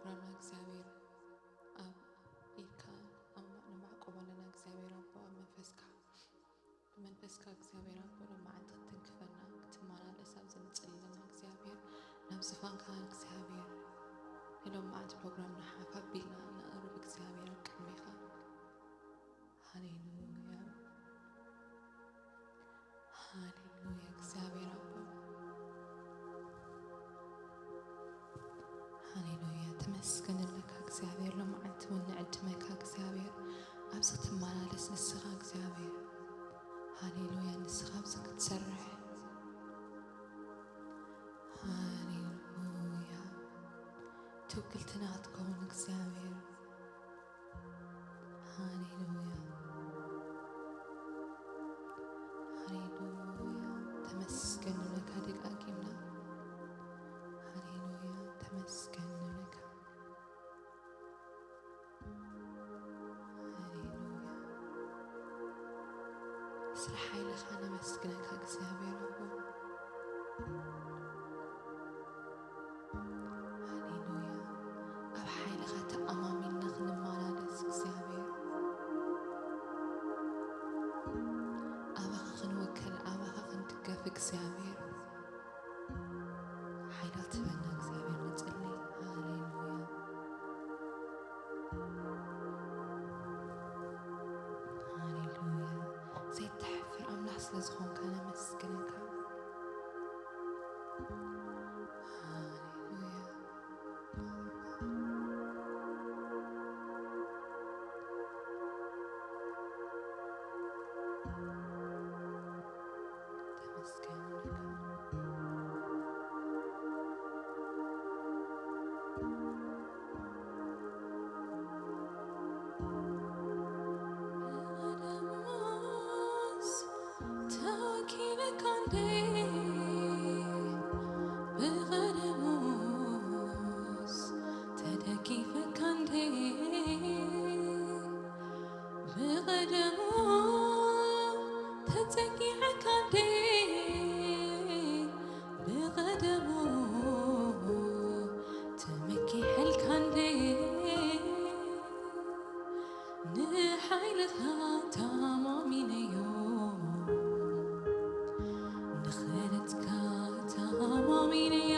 ፕሮግራምና እግዚኣብሔር ኣብ ኢድካ ኣብ ማ- ንማዕቆብ ኣለና። እግዚኣብሔር ኣቦ ኣብ መንፈስካ ብመንፈስካ እግዚኣብሔር ኣቦ ሎማዓንቲ ክትትንክፈና ክትመላለስ ኣብዚ ንጽሊ ኣለና። እግዚኣብሔር ናብ ዝፋንካ እግዚኣብሔር ንሎማዓንቲ ፕሮግራምና ሓፍ ኣቢልና ነቕርብ እግዚኣብሔር ኣብ ቅድሜኻ። ሃሌሉያ። ሃሌሉያ እግዚኣብሔር ኣቦ። ሃሌሉያ ተመስገን ኣለካ እግዚኣብሔር። ሎማዓንቲ እውን ንዕድመካ እግዚኣብሔር ኣብዚ ክትመላለስ ንስኻ እግዚኣብሔር። ሃሌሉያ ንስኻ ኣብዚ ክትሰርሕ። ሃሌሉያ ትውክልትና ክትከውን እግዚኣብሔር። ሃሌሉያ። ሃሌሉያ። ተመስገን ንብለካ ደጋጊምና። ሃሌሉያ። ተመስገን ንብለካ። ሃሌሉያ። ስለ ሓይልኻ ነመስግነካ እግዚኣብሔር ኣቦ። ሃሌሉያ። ኣብ ሓይልኻ ተኣማሚንና ክንመላለስ እግዚኣብሔር። ኣባኻ ክንውከል፣ ኣባኻ ክንድገፍ እግዚኣብሔር። ሓይሊ ትህበና እግዚኣብሔር ንጽሊ። ሃሌሉያ። ሃሌሉያ። ዘይትሕፍር ኣምላኽ ስለ ዝኾንካ ነመስግነካ። ሃሌሉያ። ተመስገን። ብቐደሙስ ተወኪለካ እንዴ፣ ብቐደሙስ ተደጊፈካ እንዴ፣ ብቐደሙ ተጸጊዐካ እንዴ፣ ብቐደሙ ተመኪሐልካ እንዴ፣ ንሓይልኻ ተኣማሚነዮ፣ ንኽእለትካ ተኣማሚነዮ፣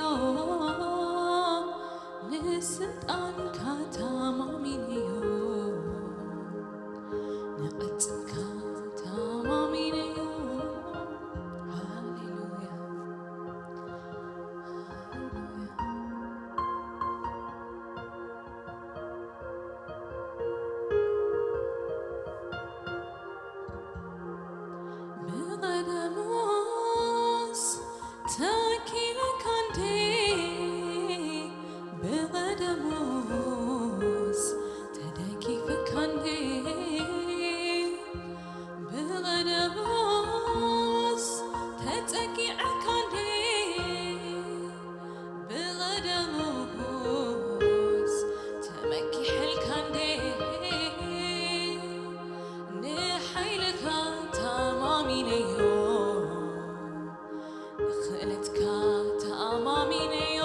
ንስልጣንካ ተኣማሚነዮ፣ ንቕልጽምካ ተኣማሚነዮ። ሃሌሉያ፣ ሃሌሉያ። ብቐደሙስ ተወኪለካ እንዴ፣ ብቐደሙስ ተደጊፈካ እንዴ፣ ብቐደሙስ ተጸጊዐካ እንዴ፣ ብቐደሙስ ተመኪሐልካ እንዴ፣ ንሓይልኻ ተኣማሚነዮ፣ ንኽእለትካ ተኣማሚነዮ፣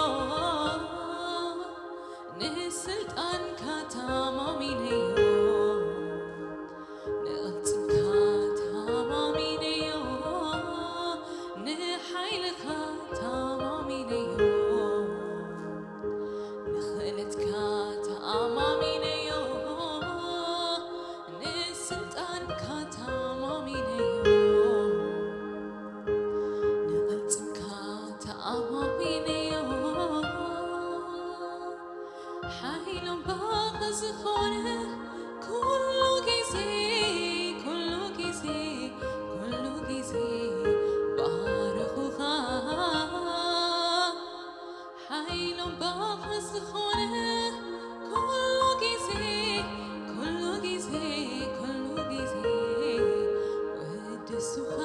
ንስልጣንካ ተኣማሚነዮ፣ ንቕልጽምካ ተኣማሚነዮ፣ ንሓይልኻ ተኣማሚነዮ፣ ንኽእለትካ ተኣማሚነዮ፣ ንስልጣንካ ተኣማሚነዮ፣ ንቕልጽምካ ተኣማሚነዮ። ሓይሎም ባኽ ዝኾነ ኩሉ ግዜ፣ ኩሉ ግዜ፣ ኩሉ ግዜ ባርኹኻ። ሓይሎም ባኽ ዝኾነ ኩሉ ግዜ፣ ኩሉ ግዜ፣ ኩሉ ግዜ ወድሱኻ።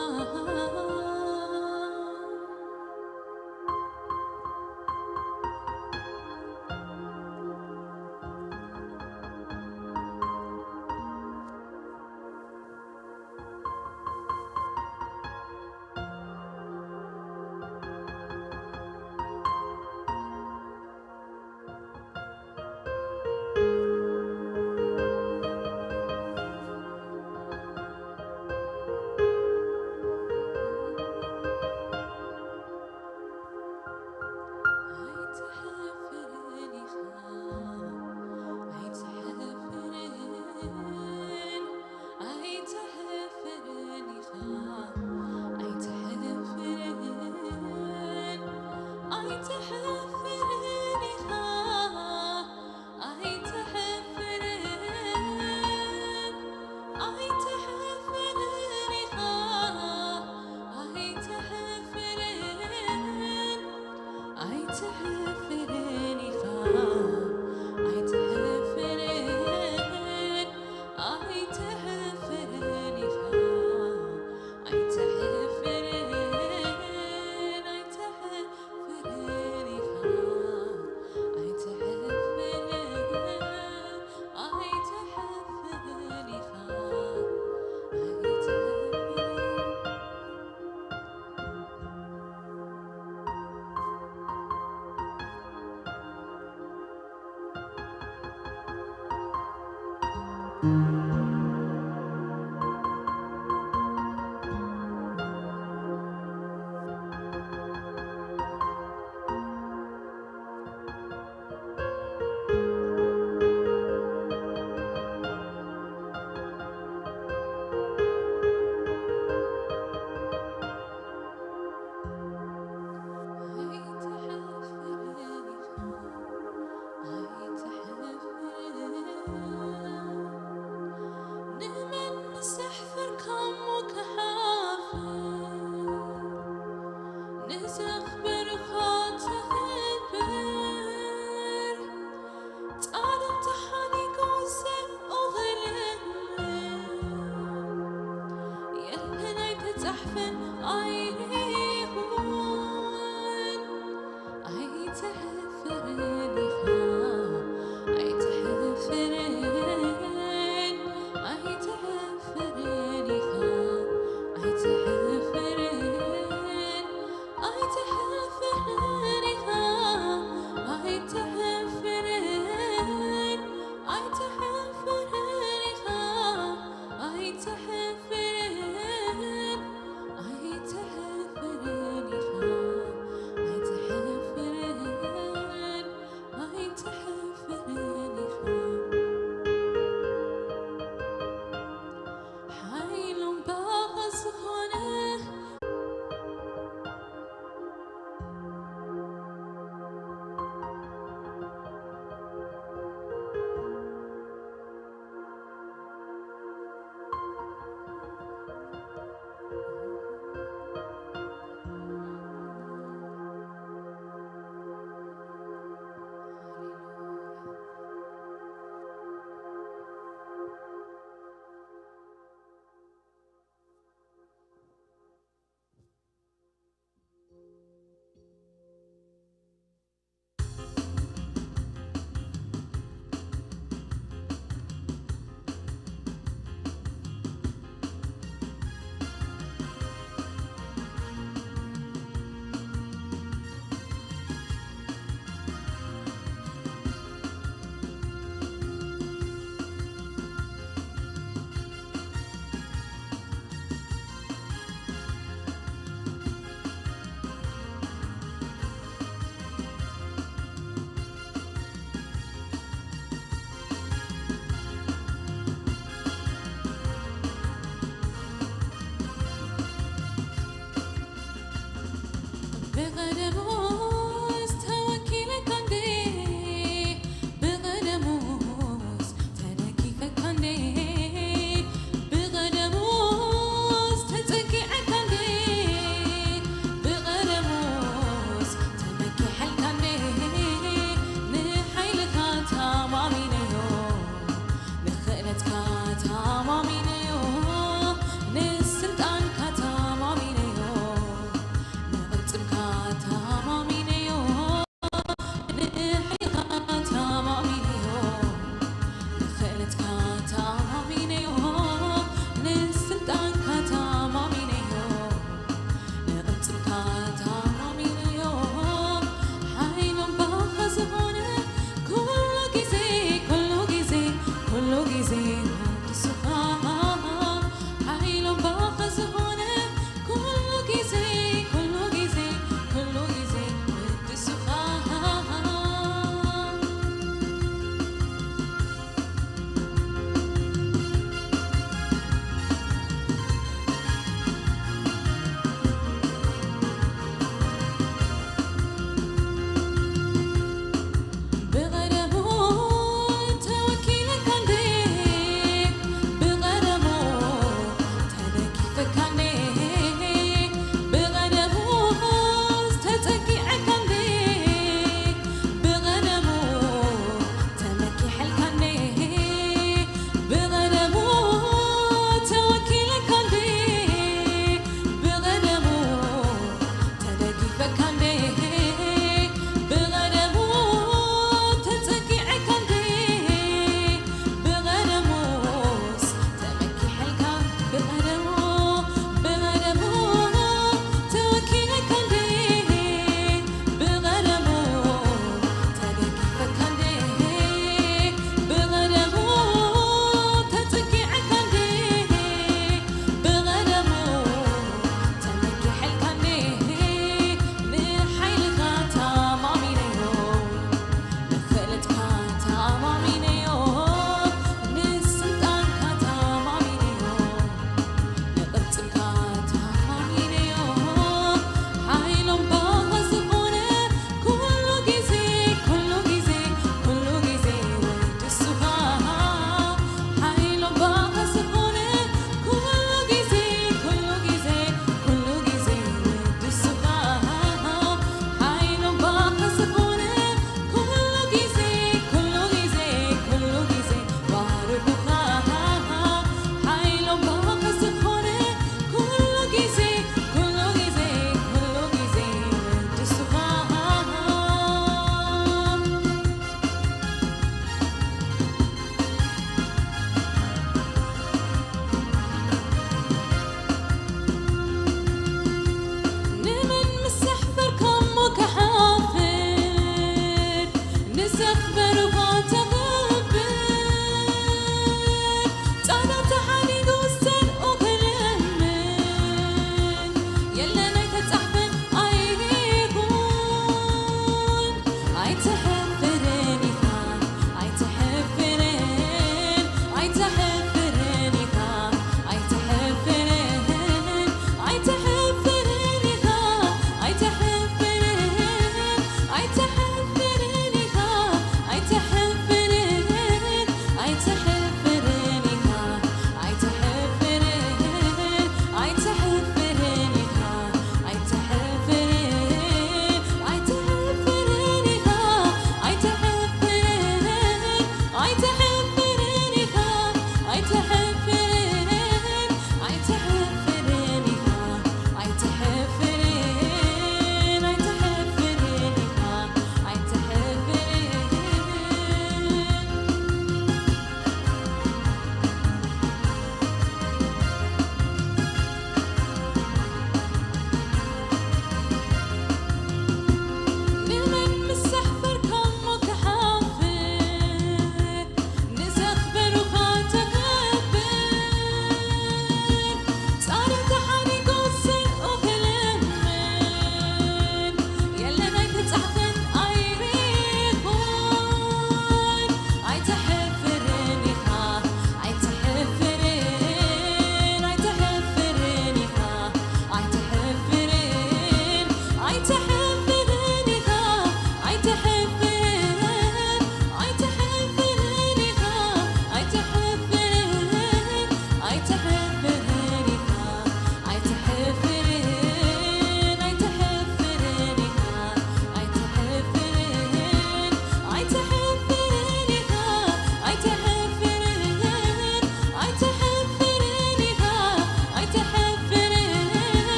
ንመን ምስ ኣሕፈርካ እሞ ክሓፍር፣ ንዘኽበርኻ ተኸብር። ጻድቕ ተሓኒቁ ዘእኽል የለን ኣይተጻሕፈን ኣይሪኹን። ኣይትሕፍርን ኢኻ ኣይትሕፍርን ኣይትሕፍርን ኢኻ ኣይትሕፍርን ኣይትሕፍርን ኢኻ ኣይትሕፍርን ኣይትሕፍርን ኢኻ ኣይትሕፍርን ኣይትሕፍርን ኢኻ ኣይትሕፍርን ኣይትሕፍርን ኢኻ። ሓይሎም ባኻ ዝኾነ ብቐደሙስ ተወኪለካ እንዴ፣ ብቐደሙስ ተደጊፈካ እንዴ፣ ብቐደሙስ ተጸጊዐካ እንዴ፣ ብቐደሙስ ተመኪሐልካ እንዴ፣ ንሓይልካ ተማሚነዮ። ንኽእለትካ ተማሚነዮ፣ ንስልጣንካ ተማሚነዮ፣ ንቕልጽምካ ተማሚነዮ።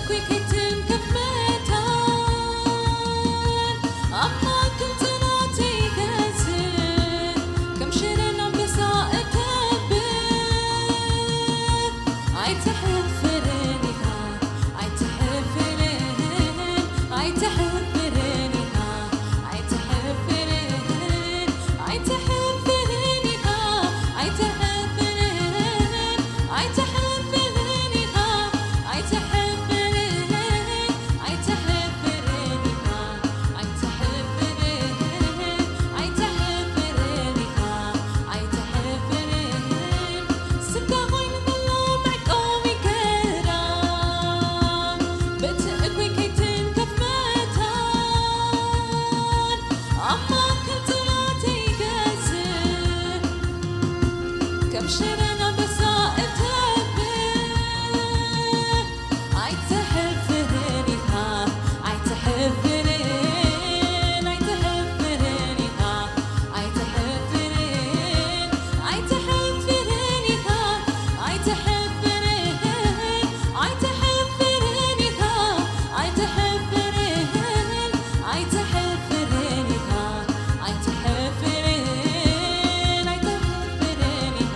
ኩይከይትን ከፍ መታን ኣብ ማእከል ጠላተይ ገዝእ፣ ከም ሽረን ኣንበሳ እተብዕ። ኣይትሕፍርን ኢኻ፣ ኣይትሕፍርን፣ ኣይትሕፍርን ኢኻ፣ ኣይትሕፍርን፣ ኣይትሕፍርን ኢኻ፣ ኣይትሕፍርን፣ ኣይትሕፍርን ኢኻ፣ ኣይትሕፍርን፣ ኣይትሕፍርን ኢኻ፣ ኣይትሕፍርን፣ ኣይትሕፍርን ኢኻ፣ ኣይትሕፍርን። ስምካ ኮይኑ ከሎ መዕቆቢ ገራ፣ በቲ እኩይ ከይትንከፍ መታን፣ ኣብ ማእከል ጠላተይ ገዝእ፣ ከም ሽረን ኣንበሳ እተብዕ። ኣይትሕፍርን ኢኻ፣ ኣይትሕፍርን፣ ኣይትሕፍርን ኢኻ፣ ኣይትሕፍርን፣ ኣይትሕፍርን ኢኻ፣ ኣይትሕፍርን፣ ኣይትሕፍርን ኢኻ፣ ኣይትሕፍርን፣ ኣይትሕፍርን ኢኻ፣ ኣይትሕፍርን፣ ኣይትሕፍርን ኢኻ።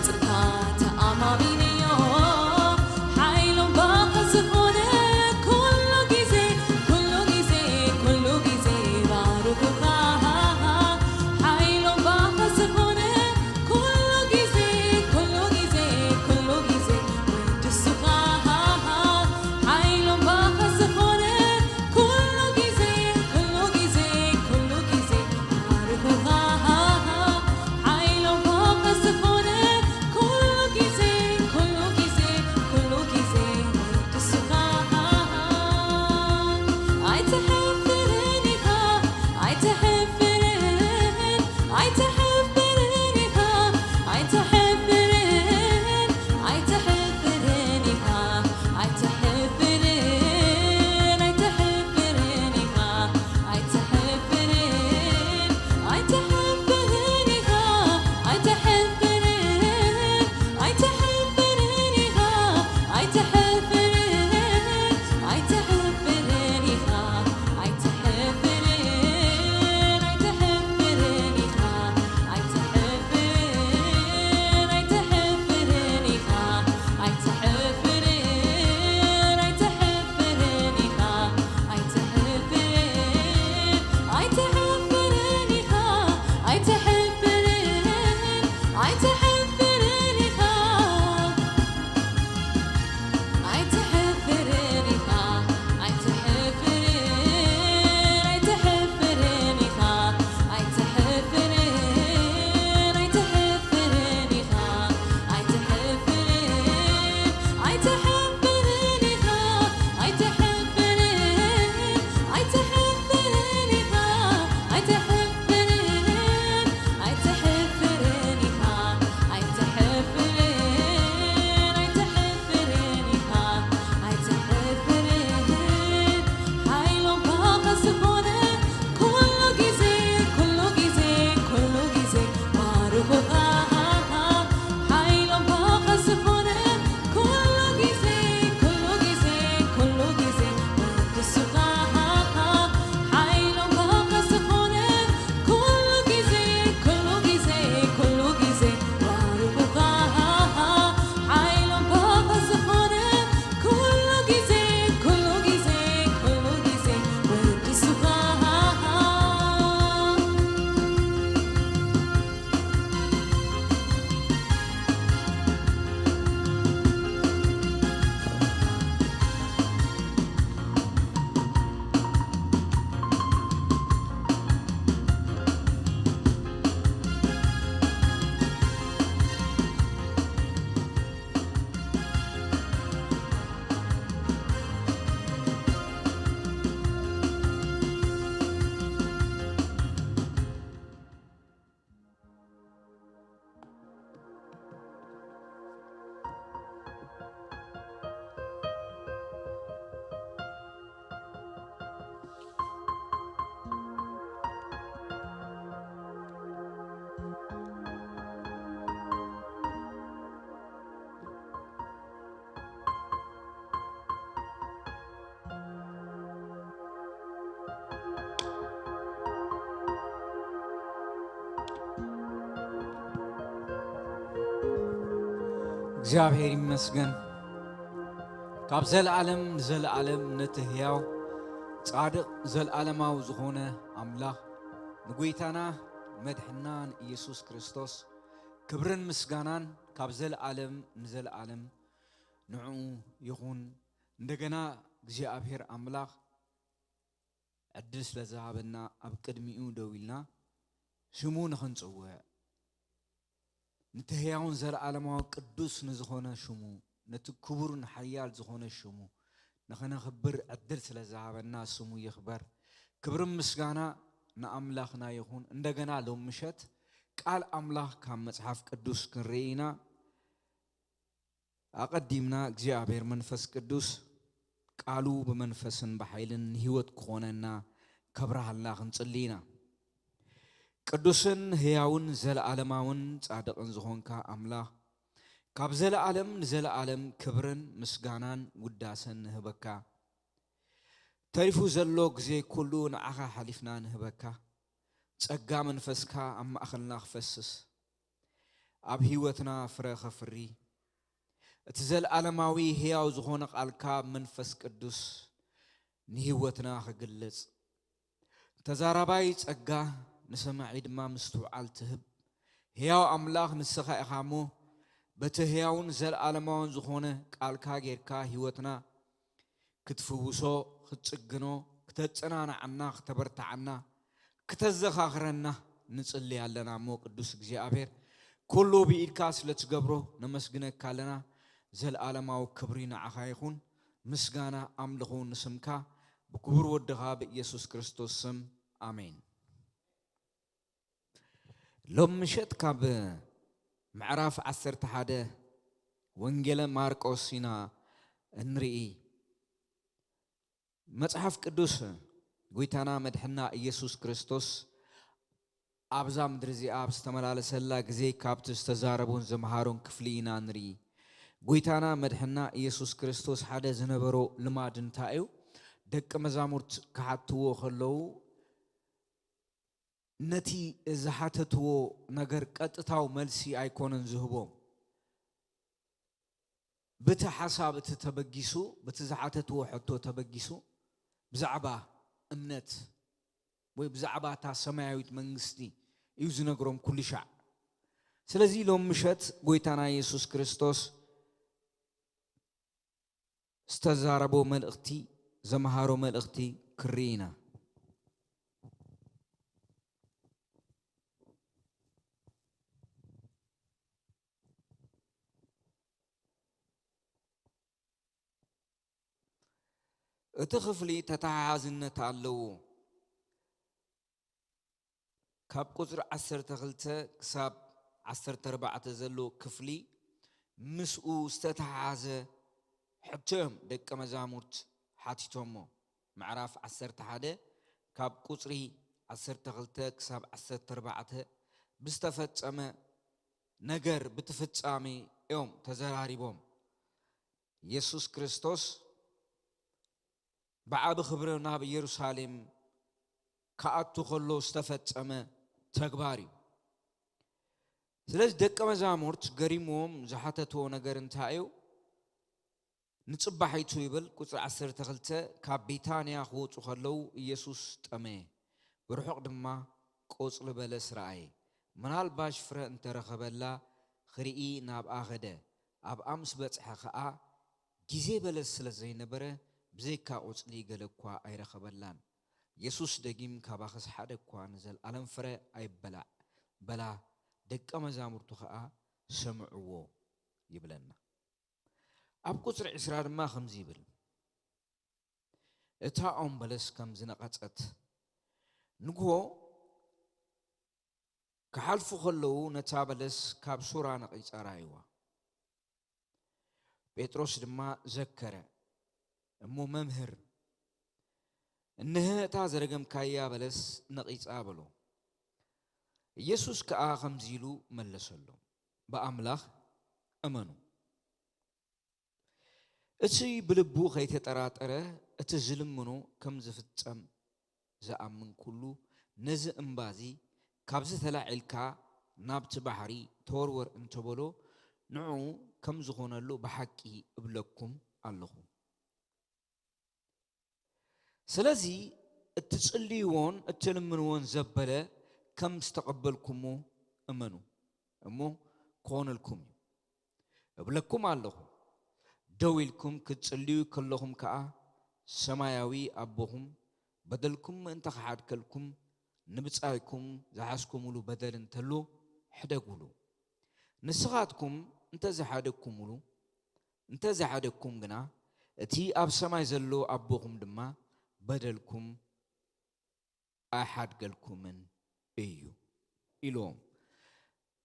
ጽንታ ተኣማሚንዮ ሓይሎም ባኻ ዝኾነ ኩሉ ግዜ፣ ኩሉ ግዜ፣ ኩሉ ግዜ ባርኹኻ። ሓይሎም ባኻ ዝኾነ ኩሉ ግዜ፣ ኩሉ ግዜ፣ ኩሉ ግዜ ወድሱኻ። ሓይሎም ባኻ ዝኾነ ኩሉ ግዜ፣ ኩሉ ግዜ፣ ኩሉ ግዜ ባርኹኻ። ሓይሎም ባኻ ዝኾነ ኩሉ ግዜ፣ ኩሉ ግዜ፣ ኩሉ ግዜ ወድሱኻ። ኣይትሕፍርን ኢኻ፣ ኣይትሕፍርን፣ ኣይትሕፍርን ኢኻ፣ ኣይትሕፍርን፣ ኣይትሕፍርን ኢኻ፣ ኣይትሕፍርን፣ ኣይትሕፍርን ኢኻ፣ ኣይትሕፍርን፣ ኣይትሕፍርን ኢኻ፣ ኣይትሕፍርን፣ ኣይትሕፍርን ኢኻ፣ ኣይትሕፍርን፣ ኣይትሕፍርን ኢኻ፣ ኣይትሕፍርን፣ ኣይትሕፍርን ኢኻ፣ ኣይትሕፍርን፣ ኣይትሕፍርን ኢኻ፣ ኣይትሕፍርን፣ ኣይትሕፍርን ኢኻ፣ ኣይትሕፍርን፣ ኣይትሕፍርን ኢኻ፣ ኣይትሕፍርን፣ ኣይትሕፍርን ኢኻ። ኣይትሕፍርን ኢኻ፣ ኣይትሕፍርን፣ ኣይትሕፍርን ኢኻ፣ ኣይትሕፍርን፣ ኣይትሕፍርን ኢኻ፣ ኣይትሕፍርን፣ ኣይትሕፍርን ኢኻ፣ ኣይትሕፍርን፣ ኣይትሕፍርን ኢኻ፣ ኣይትሕፍርን፣ ኣይትሕፍርን ኢኻ፣ ኣይትሕፍርን፣ ኣይትሕፍርን ኢኻ፣ ኣይትሕፍርን። ሓይሎም ባኻ ዝኾነ ኩሉ ግዜ፣ ኩሉ ግዜ፣ ኩሉ ግዜ ባርኹኻ። ሓይሎም ባኻ ዝኾነ ኩሉ ግዜ፣ ኩሉ ግዜ፣ ኩሉ ግዜ ወድሱኻ። ሓይሎም ባኻ ዝኾነ ኩሉ ግዜ፣ ኩሉ ግዜ፣ ኩሉ ግዜ ባርኹኻ። ሓይሎም ባኻ ዝኾነ ኩሉ ግዜ፣ ኩሉ ግዜ፣ ኩሉ ግዜ ወድሱኻ። እግዚኣብሔር ይመስገን። ካብ ዘለዓለም ንዘለዓለም ነቲ ህያው ጻድቕ ዘለዓለማዊ ዝኾነ ኣምላኽ ንጎይታና መድሕና ንኢየሱስ ክርስቶስ ክብርን ምስጋናን ካብ ዘለዓለም ንዘለዓለም ንዕኡ ይኹን። እንደገና እግዚኣብሔር ኣምላኽ ዕድል ስለ ዝሃበና ኣብ ቅድሚኡ ደው ኢልና ሽሙ ንኽንጽውዕ፣ ነቲ ህያውን ዘለዓለማዊ ቅዱስ ንዝኾነ ሽሙ፣ ነቲ ክቡርን ሓያል ዝኾነ ሽሙ ንኸነኽብር ዕድል ስለ ዝሃበና ስሙ ይኽበር። ክብርን ምስጋና ንኣምላኽና ይኹን። እንደገና ሎም ምሸት ቃል ኣምላኽ ካብ መጽሓፍ ቅዱስ ክንርኢ ኢና። ኣቐዲምና እግዚኣብሔር መንፈስ ቅዱስ ቃሉ ብመንፈስን ብሓይልን ንህይወት ክኾነና ከብርሃልና ክንጽሊ ኢና። ቅዱስን ህያውን ዘለዓለማውን ጻድቕን ዝኾንካ ኣምላኽ፣ ካብ ዘለዓለም ንዘለዓለም ክብርን ምስጋናን ውዳሰን ንህበካ። ተሪፉ ዘሎ ግዜ ኩሉ ንዓኻ ሓሊፍና ንህበካ። ጸጋ መንፈስካ ኣብ ማእኸልና ክፈስስ፣ ኣብ ህይወትና ፍረ ኸፍሪ፣ እቲ ዘለዓለማዊ ህያው ዝኾነ ቃልካ መንፈስ ቅዱስ ንህይወትና ኽግለጽ፣ ተዛራባይ ጸጋ፣ ንሰማዒ ድማ ምስትውዓል ትህብ። ህያው ኣምላኽ ንስኻ ኢኻ እሞ፣ በቲ ህያውን ዘለዓለማውን ዝኾነ ቃልካ ጌርካ ህይወትና ክትፍውሶ፣ ክትጽግኖ፣ ክተጸናንዓና፣ ክተበርትዓና፣ ክተዘኻኽረና ንጽሊ ኣለና እሞ፣ ቅዱስ እግዚኣብሔር፣ ኩሉ ብኢድካ ስለ ትገብሮ ነመስግነካ ኣለና። ዘለዓለማዊ ክብሪ ንዓኻ ይኹን። ምስጋና ኣምልኹ ንስምካ፣ ብክቡር ወድኻ ብኢየሱስ ክርስቶስ ስም፣ ኣሜን። ሎም ምሸት ካብ ምዕራፍ ዓሰርተ ሓደ ወንጌለ ማርቆስ ኢና እንርኢ። መጽሓፍ ቅዱስ፣ ጎይታና መድሕና ኢየሱስ ክርስቶስ ኣብዛ ምድሪ እዚኣ ኣብ ዝተመላለሰላ ግዜ፣ ካብቲ ዝተዛረቦን ዘምሃሮን ክፍሊ ኢና ንርኢ። ጎይታና መድሕና ኢየሱስ ክርስቶስ ሓደ ዝነበሮ ልማድ እንታይ እዩ? ደቂ መዛሙርት ክሓትዎ ከለዉ፣ ነቲ ዝሓተትዎ ነገር ቀጥታዊ መልሲ ኣይኮነን ዝህቦም። በቲ ሓሳብ እቲ ተበጊሱ፣ በቲ ዝሓተትዎ ሕቶ ተበጊሱ፣ ብዛዕባ እምነት ወይ ብዛዕባ እታ ሰማያዊት መንግስቲ እዩ ዝነግሮም ኩሉ ሻዕ። ስለዚ ሎም ምሸት ጎይታና የሱስ ክርስቶስ ዝተዛረቦ መልእኽቲ፣ ዘምሃሮ መልእኽቲ ክርኢ ኢና። እቲ ክፍሊ ተተሓሓዝነት ኣለዎ። ካብ ቁጽሪ ዓሰርተ ክልተ ክሳብ ዓሰርተ ኣርባዕተ ዘሎ ክፍሊ ምስኡ ዝተተሓሓዘ ሕቶ እዮም ደቀ መዛሙርት ሓቲቶሞ። ምዕራፍ ዓሰርተ ሓደ ካብ ቁጽሪ ዓሰርተ ክልተ ክሳብ ዓሰርተ ኣርባዕተ ብዝተፈጸመ ነገር፣ ብቲ ፍጻሜ እዮም ተዘራሪቦም። የሱስ ክርስቶስ ብዓቢ ክብሪ ናብ ኢየሩሳሌም ክኣቱ ከሎ ዝተፈጸመ ተግባር እዩ። ስለዚ ደቀ መዛሙርት ገሪምዎም ዝሓተትዎ ነገር እንታይ እዩ? ንጽባሒቱ ይብል፣ ቁጽሪ ዓሰርተ ክልተ፣ ካብ ቢታንያ ክወጹ ከለዉ ኢየሱስ ጠመየ። ብርሑቕ ድማ ቆጽሊ በለስ ረኣየ። ምናልባሽ ፍረ እንተረኸበላ ክርኢ ናብኣ ኸደ። ኣብኣ ምስ በጽሐ ኸኣ ግዜ በለስ ስለ ዘይነበረ ብዘይካ ቆጽሊ ገለ እኳ ኣይረኸበላን። የሱስ ደጊም፣ ካባኽስ ሓደ እኳ ንዘለኣለም ፍረ ኣይበላዕ በላ። ደቀ መዛሙርቱ ኸኣ ሰምዕዎ ይብለና። ኣብ ቁጽሪ ዕስራ ድማ ከምዚ ይብል፣ እታ ኦም በለስ ከም ዝነቐጸት፣ ንግሆ ክሓልፉ ከለዉ ነታ በለስ ካብ ሱራ ነቒጻ ረኣይዋ። ጴጥሮስ ድማ ዘከረ፣ እሞ መምህር፣ እንሀ እታ ዘረገምካያ በለስ ነቒጻ በሎ። ኢየሱስ ከኣ ከምዚ ኢሉ መለሰሎም፣ ብኣምላኽ እመኑ። እቲ ብልቡ ከይተጠራጠረ እቲ ዝልምኖ ከም ዝፍጸም ዝኣምን ኩሉ፣ ነዚ እምባዚ፣ "ካብዚ ተላዒልካ ናብቲ ባሕሪ ተወርወር" እንተበሎ፣ ንዕኡ ከም ዝኾነሉ ብሓቂ እብለኩም ኣለኹ። ስለዚ እትጽልይዎን እትልምንዎን ዘበለ ከም ዝተቐበልኩሞ እመኑ፣ እሞ ክኾነልኩም እዩ። እብለኩም ኣለኹ፣ ደው ኢልኩም ክትጽልዩ ከለኹም ከኣ፣ ሰማያዊ ኣቦኹም በደልኩም ምእንቲ ክሓድገልኩም፣ ንብጻይኩም ዝሓዝኩምሉ በደል እንተሎ ሕደጉሉ። ንስኻትኩም እንተ ዝሓደግኩምሉ፣ እንተ ዝሓደግኩም ግና፣ እቲ ኣብ ሰማይ ዘሎ ኣቦኹም ድማ በደልኩም ኣይሓድገልኩምን እዩ፣ ኢልዎም።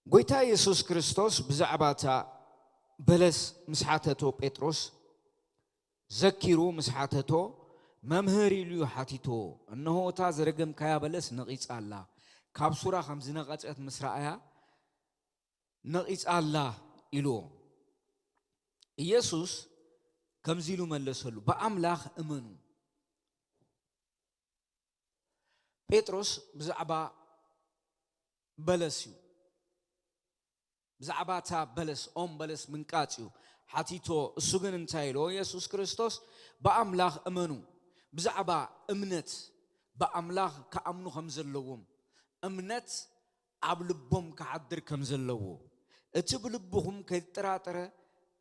ጎይታ የሱስ ክርስቶስ ብዛዕባ እታ በለስ ምስ ሓተቶ፣ ጴጥሮስ ዘኪሩ ምስ ሓተቶ፣ "መምህር" ኢሉ እዩ ሓቲትዎ። "እንሆ፣ እታ ዝረገምካያ በለስ ነቒጻ ኣላ፣ ካብ ሱራ ከም ዝነቐጸት ምስ ረኣያ፣ ነቒጻ ኣላ" ኢልዎ። ኢየሱስ ከምዚ ኢሉ መለሰሉ፣ "ብኣምላኽ እመኑ።" ጴጥሮስ ብዛዕባ በለስ እዩ። ብዛዕባ እታ በለስ፣ ኦም በለስ ምንቃጽ እዩ ሓቲቶ። እሱ ግን እንታይ ኢሎ? የሱስ ክርስቶስ፣ "ብኣምላኽ እመኑ፣ ብዛዕባ እምነት ብኣምላኽ ክኣምኑ ከም ዘለዎም፣ እምነት ኣብ ልቦም ክሓድር ከም ዘለዎ፣ እቲ ብልብኹም ከይተጠራጠረ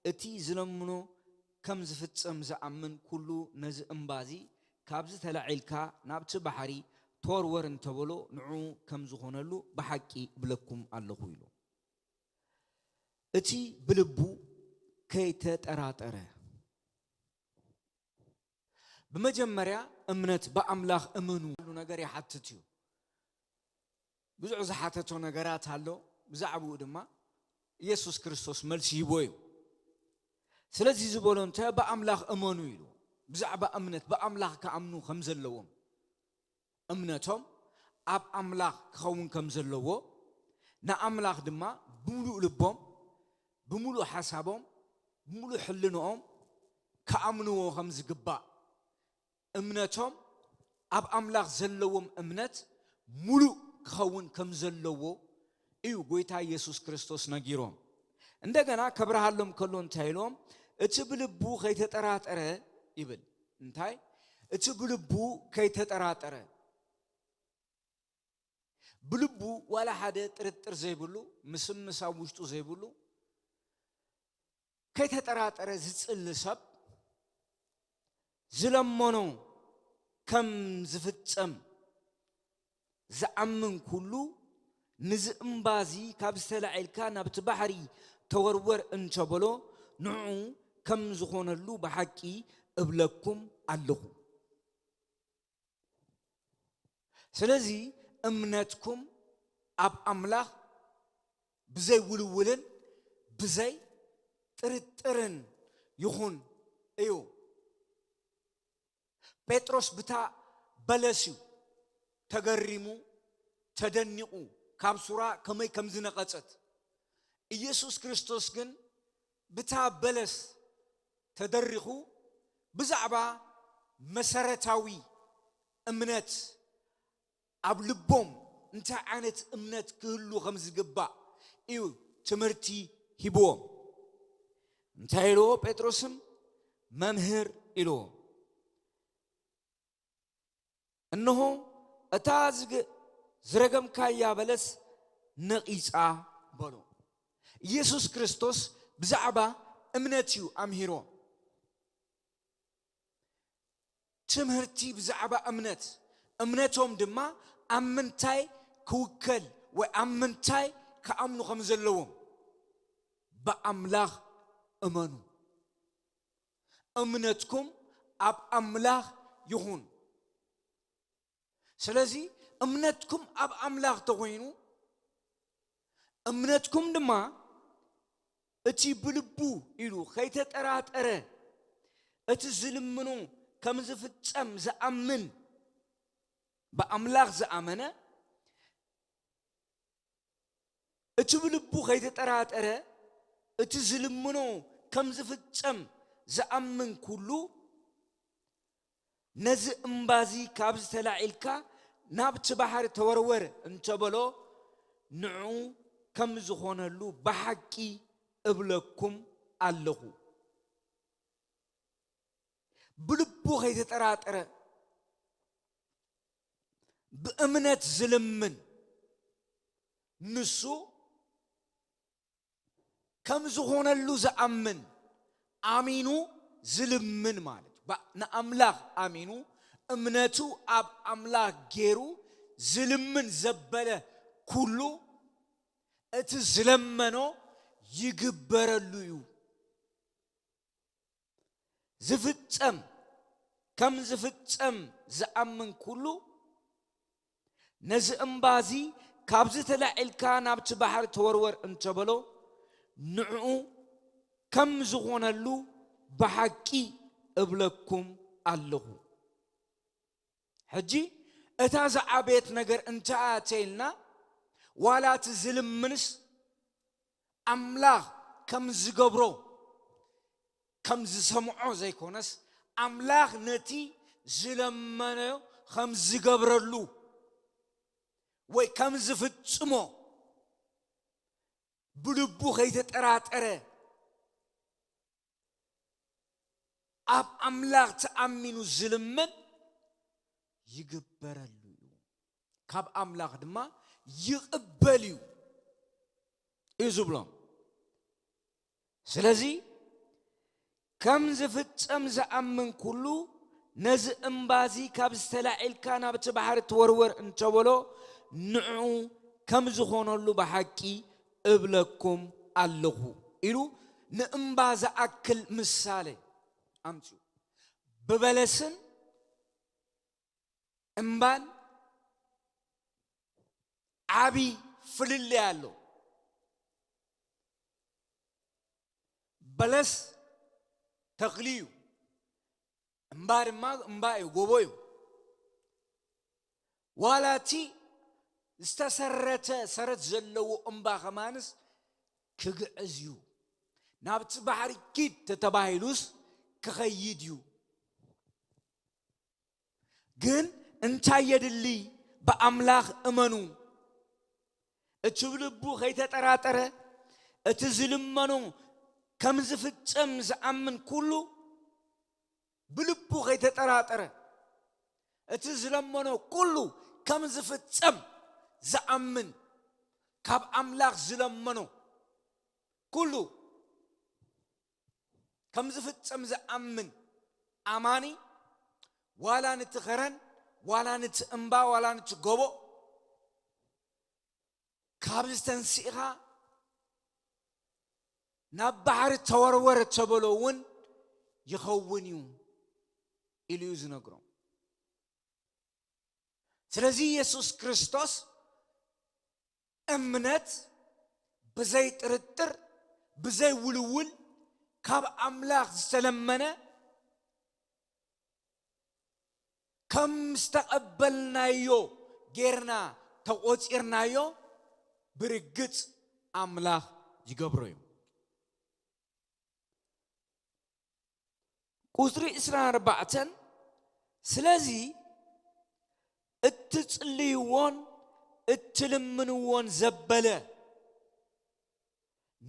እቲ ዝለምኖ ከም ዝፍጸም ዝኣምን ኩሉ ነዚ እምባዚ ካብዚ ተላዒልካ ናብቲ ባሕሪ ተወርወር እንተበሎ ንዑ ከም ዝኾነሉ ብሓቂ እብለኩም ኣለኹ" ኢሉ። እቲ ብልቡ ከይተጠራጠረ። ብመጀመርያ እምነት ብኣምላኽ እመኑ ዝብሉ ነገር ይሓትት እዩ። ብዙሕ ዝሓተቶ ነገራት ኣሎ። ብዛዕባኡ ድማ ኢየሱስ ክርስቶስ መልሲ ሂቦ እዩ። ስለዚ ዝበሎ እንታይ? "ብኣምላኽ እመኑ" ኢሉ። ብዛዕባ እምነት፣ ብኣምላኽ ክኣምኑ ከም ዘለዎም፣ እምነቶም ኣብ ኣምላኽ ክኸውን ከም ዘለዎ፣ ንኣምላኽ ድማ ብምሉእ ልቦም፣ ብምሉእ ሓሳቦም፣ ብምሉእ ሕልንኦም ክኣምንዎ ከም ዝግባእ፣ እምነቶም ኣብ ኣምላኽ ዘለዎም እምነት ሙሉእ ክኸውን ከም ዘለዎ እዩ ጎይታ ኢየሱስ ክርስቶስ ነጊሮም። እንደገና ከብርሃሎም ከሎ እንታይ ኢሎም? "እቲ ብልቡ ከይተጠራጠረ" ይብል። እንታይ? "እቲ ብልቡ ከይተጠራጠረ"። ብልቡ ዋላ ሓደ ጥርጥር ዘይብሉ፣ ምስምስ ኣብ ውሽጡ ዘይብሉ፣ ከይተጠራጠረ ዝጽሊ ሰብ፣ ዝለመኖ ከም ዝፍጸም ዝኣምን ኩሉ፣ ንዚ እምባዚ ካብ ዝተላዒልካ ናብቲ ባሕሪ ተወርወር እንተበሎ፣ ንዑ ከም ዝኾነሉ ብሓቂ እብለኩም ኣለኹ። ስለዚ እምነትኩም ኣብ ኣምላኽ ብዘይ ውልውልን ብዘይ ጥርጥርን ይኹን እዩ። ጴጥሮስ ብታ በለስ እዩ ተገሪሙ፣ ተደኒቑ፣ ካብ ሱራ ከመይ ከም ዝነቐጸት። ኢየሱስ ክርስቶስ ግን ብታ በለስ ተደሪኹ ብዛዕባ መሰረታዊ እምነት ኣብ ልቦም እንታይ ዓይነት እምነት ክህሉ ከም ዝግባእ እዩ ትምህርቲ ሂብዎም። እንታይ ኢልዎ? ጴጥሮስም "መምህር" ኢልዎ። "እንሆ እታ ዝግ-፣ ዝረገምካያ በለስ ነቒጻ" በሎ። ኢየሱስ ክርስቶስ ብዛዕባ እምነት እዩ ኣምሂርዎ። ትምህርቲ ብዛዕባ እምነት፣ እምነቶም ድማ ኣብ ምንታይ ክውከል ወይ ኣብ ምንታይ ክኣምኑ ከም ዘለዎም። "ብኣምላኽ እመኑ፣ እምነትኩም ኣብ ኣምላኽ ይኹን።" ስለዚ እምነትኩም ኣብ ኣምላኽ ተኾይኑ፣ እምነትኩም ድማ እቲ ብልቡ ኢሉ ከይተጠራጠረ፣ እቲ ዝልምኖ ከም ዝፍጸም ዝኣምን፣ ብኣምላኽ ዝኣመነ፣ እቲ ብልቡ ከይተጠራጠረ፣ እቲ ዝልምኖ ከም ዝፍጸም ዝኣምን ኩሉ፣ ነዚ እምባዚ ካብዚ ተላዒልካ ናብቲ ባሕሪ ተወርወር እንተበሎ፣ ንዑ ከም ዝኾነሉ ብሓቂ እብለኩም ኣለኹ። ብልቡ ከይተጠራጠረ፣ ብእምነት ዝልምን፣ ንሱ ከም ዝኾነሉ ዝኣምን፣ ኣሚኑ ዝልምን ማለት እዩ። ባ-፣ ንኣምላኽ ኣሚኑ፣ እምነቱ ኣብ ኣምላኽ ገይሩ ዝልምን ዘበለ ኩሉ፣ እቲ ዝለመኖ ይግበረሉ እዩ። ዝፍጸም፣ ከም ዝፍጸም ዝኣምን ኩሉ፣ ነዚ እምባዚ ካብዚ ተላዒልካ ናብቲ ባሕሪ ተወርወር እንተበሎ፣ ንዕኡ ከም ዝኾነሉ ብሓቂ እብለኩም ኣለኹ። ሕጂ እታ ዝዓበየት ነገር እንታይ እያ ተይልና፣ ዋላ እቲ ዝልምንስ ኣምላኽ ከም ዝገብሮ፣ ከም ዝሰምዖ ዘይኮነስ፣ ኣምላኽ ነቲ ዝለመኖ ከም ዝገብረሉ ወይ ከም ዝፍጽሞ፣ ብልቡ ከይተጠራጠረ ኣብ ኣምላኽ ተኣሚኑ ዝልምን ይግበረሉ እዩ፣ ካብ ኣምላኽ ድማ ይቕበል እዩ እዩ ዝብሎም። ስለዚ ከም ዝፍጸም ዝኣምን ኩሉ ነዚ እምባዚ ካብ ዝተላዒልካ ናብቲ ባሕሪ ትወርወር እንተበሎ ንዕኡ ከም ዝኾነሉ ብሓቂ እብለኩም ኣለኹ ኢሉ ንእምባ ዝኣክል ምሳሌ ኣምጽኡ። ብበለስን እምባን ዓቢ ፍልልይ ኣሎ። በለስ ተኽሊ እዩ፣ እምባ ድማ እምባ እዩ፣ ጎቦ እዩ። ዋላ እቲ ዝተሰረተ ሰረት ዘለዎ እምባ ከማንስ ክግዕዝ እዩ፣ ናብቲ ባሕሪ ኪድ ተተባሂሉስ ክኸይድ እዩ። ግን እንታይ የድሊ? ብኣምላኽ እመኑ። እቲ ብልቡ ከይተጠራጠረ እቲ ዝልመኖ ከም ዝፍጸም ዝኣምን ኩሉ፣ ብልቡ ከይተጠራጠረ እቲ ዝለመኖ ኩሉ ከም ዝፍጸም ዝኣምን፣ ካብ ኣምላኽ ዝለመኖ ኩሉ ከም ዝፍጸም ዝኣምን ኣማኒ፣ ዋላ ነቲ ኸረን፣ ዋላ ነቲ እምባ፣ ዋላ ነቲ ጎቦ ካብዚ ተንሲእኻ ናብ ባሕሪ ተወርወር እተበሎ እውን ይኸውን እዩ ኢሉ እዩ ዝነግሮም። ስለዚ የሱስ ክርስቶስ እምነት ብዘይ ጥርጥር፣ ብዘይ ውልውል ካብ ኣምላኽ ዝተለመነ ከም ዝተቐበልናዮ ጌርና ተቖጺርናዮ ብርግጽ ኣምላኽ ይገብሮ እዩ። ቁጽሪ ዕስራን ኣርባዕተን ስለዚ እትጽልይዎን እትልምንዎን ዘበለ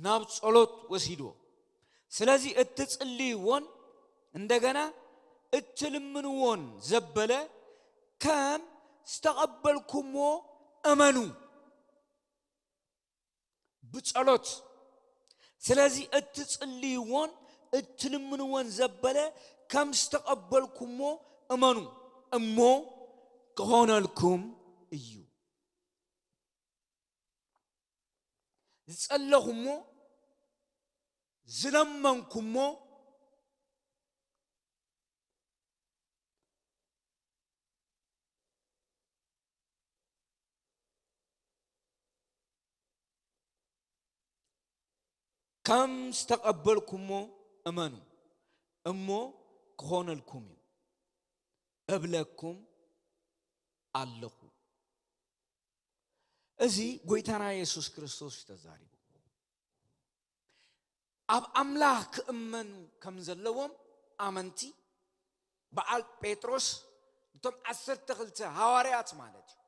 ናብ ጸሎት ወሲድዎ። ስለዚ እትጽልይዎን እንደገና እትልምንዎን ዘበለ ከም ዝተቐበልኩሞ እመኑ። ብጸሎት ስለዚ እትጽልይዎን እትልምንዎን ዘበለ ከም ዝተቐበልኩሞ እመኑ እሞ ክኾነልኩም እዩ። ዝጸለኹሞ ዝለመንኩሞ ከም ዝተቐበልኩሞ እመኑ እሞ ክኾነልኩም እዩ እብለኩም ኣለኹ። እዚ ጎይታና የሱስ ክርስቶስ እዩ ተዛሪቡ። ኣብ ኣምላኽ ክእመኑ ከም ዘለዎም ኣመንቲ በዓል ጴጥሮስ እቶም ዓሰርተ ክልተ ሃዋርያት ማለት እዩ።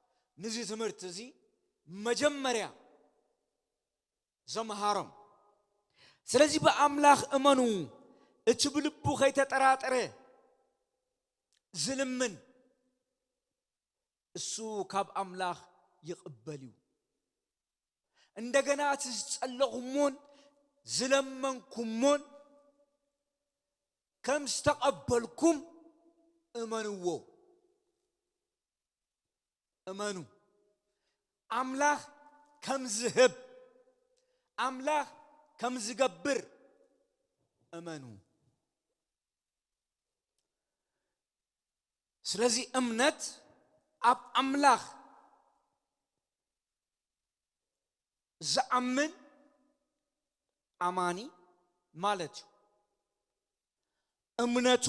ንዚ ትምህርቲ እዚ መጀመርያ ዘምሃሮም። ስለዚ ብኣምላኽ እመኑ፣ እቲ ብልቡ ከይተጠራጠረ ዝልምን እሱ ካብ ኣምላኽ ይቕበል እዩ። እንደገና እቲ ዝጸለኹሞን ዝለመንኩሞን ከም ዝተቐበልኩም እመንዎ። እመኑ። ኣምላኽ ከም ዝህብ፣ ኣምላኽ ከም ዝገብር እመኑ። ስለዚ እምነት ኣብ ኣምላኽ ዝኣምን ኣማኒ ማለት እዩ። እምነቱ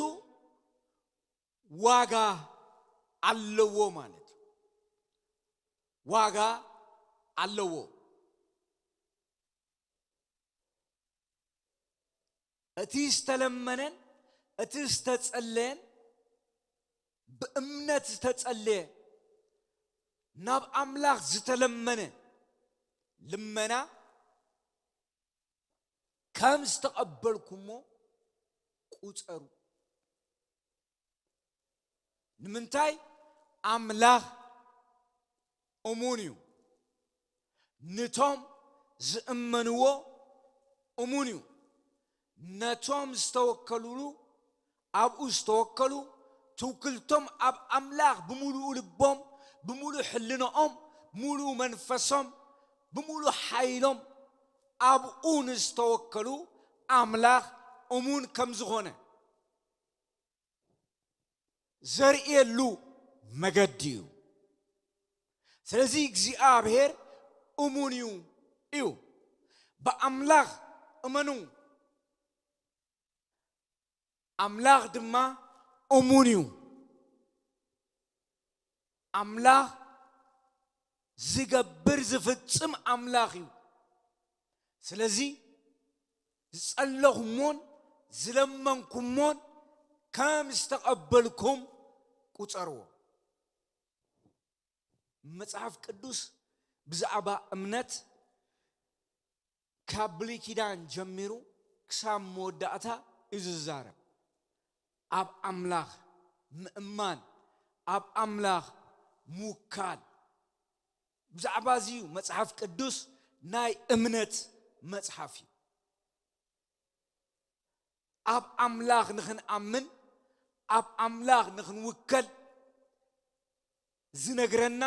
ዋጋ ኣለዎ ማለት እዩ። ዋጋ ኣለዎ። እቲ ዝተለመነን እቲ ዝተጸለየን ብእምነት ዝተጸለየ ናብ ኣምላኽ ዝተለመነ ልመና ከም ዝተቐበልኩሞ ቁጸሩ። ንምንታይ? ኣምላኽ እሙን እዩ። ንቶም ዝእመንዎ እሙን እዩ። ነቶም ዝተወከሉሉ፣ ኣብኡ ዝተወከሉ፣ ትውክልቶም ኣብ ኣምላኽ ብምሉኡ ልቦም፣ ብምሉእ ሕልንኦም፣ ብምሉእ መንፈሶም፣ ብምሉእ ሓይሎም ኣብኡ ንዝተወከሉ ኣምላኽ እሙን ከም ዝኾነ ዘርእየሉ መገዲ እዩ። ስለዚ እግዚኣብሔር እሙን እዩ እዩ። ብኣምላኽ እመኑ፣ ኣምላኽ ድማ እሙን እዩ። ኣምላኽ ዝገብር ዝፍጽም ኣምላኽ እዩ። ስለዚ ዝጸለኹሞን ዝለመንኩሞን ከም ዝተቐበልኩም ቁጸርዎ። መጽሓፍ ቅዱስ ብዛዕባ እምነት ካብ ብሉይ ኪዳን ጀሚሩ ክሳብ መወዳእታ እዩ ዝዛረብ። ኣብ ኣምላኽ ምእማን፣ ኣብ ኣምላኽ ምውካል። ብዛዕባ እዚ እዩ መጽሓፍ ቅዱስ ናይ እምነት መጽሓፍ እዩ። ኣብ ኣምላኽ ንኽንኣምን፣ ኣብ ኣምላኽ ንኽንውከል ዝነግረና፣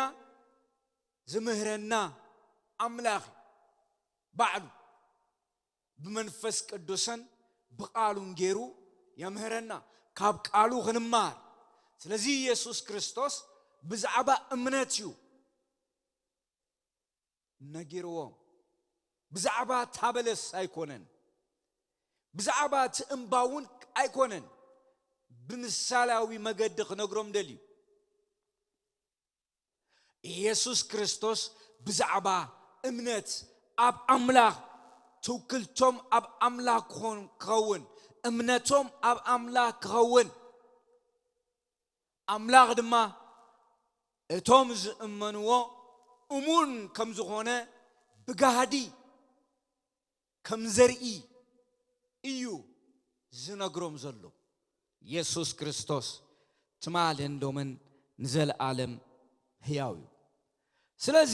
ዝምህረና ኣምላኽ እዩ። ባዕሉ ብመንፈስ ቅዱስን ብቃሉን ገይሩ የምህረና። ካብ ቃሉ ክንማር። ስለዚ ኢየሱስ ክርስቶስ ብዛዕባ እምነት እዩ ነጊርዎም። ብዛዕባ እታ በለስ ኣይኮነን፣ ብዛዕባ እቲ እምባ እውን ኣይኮነን። ብምሳሌያዊ መገዲ ክነግሮም ደልዩ። ኢየሱስ ክርስቶስ ብዛዕባ እምነት ኣብ ኣምላኽ፣ ትውክልቶም ኣብ ኣምላኽ ክኾን-፣ ክኸውን፣ እምነቶም ኣብ ኣምላኽ ክኸውን፣ ኣምላኽ ድማ እቶም ዝእመንዎ እሙን ከም ዝኾነ ብጋህዲ ከም ዘርኢ እዩ ዝነግሮም ዘሎ። የሱስ ክርስቶስ ትማልን ሎምን ንዘለኣለም ህያው እዩ። ስለዚ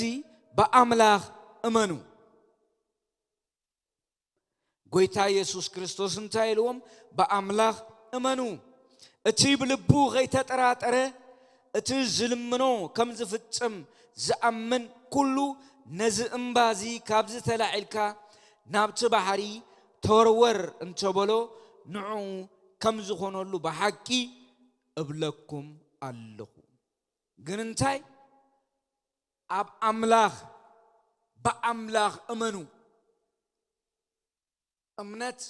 ብኣምላኽ እመኑ። ጎይታ የሱስ ክርስቶስ እንታይ ኢልዎም? ብኣምላኽ እመኑ። እቲ ብልቡ ኸይተጠራጠረ፣ እቲ ዝልምኖ ከም ዝፍጽም ዝኣምን ኩሉ፣ ነዚ እምባ እዚ፣ "ካብዚ ተላዒልካ ናብቲ ባሕሪ ተወርወር" እንተበሎ፣ ንዕኡ ከም ዝኾነሉ ብሓቂ እብለኩም ኣለኹ። ግን እንታይ? ኣብ ኣምላኽ፣ ብኣምላኽ እመኑ። እምነት፣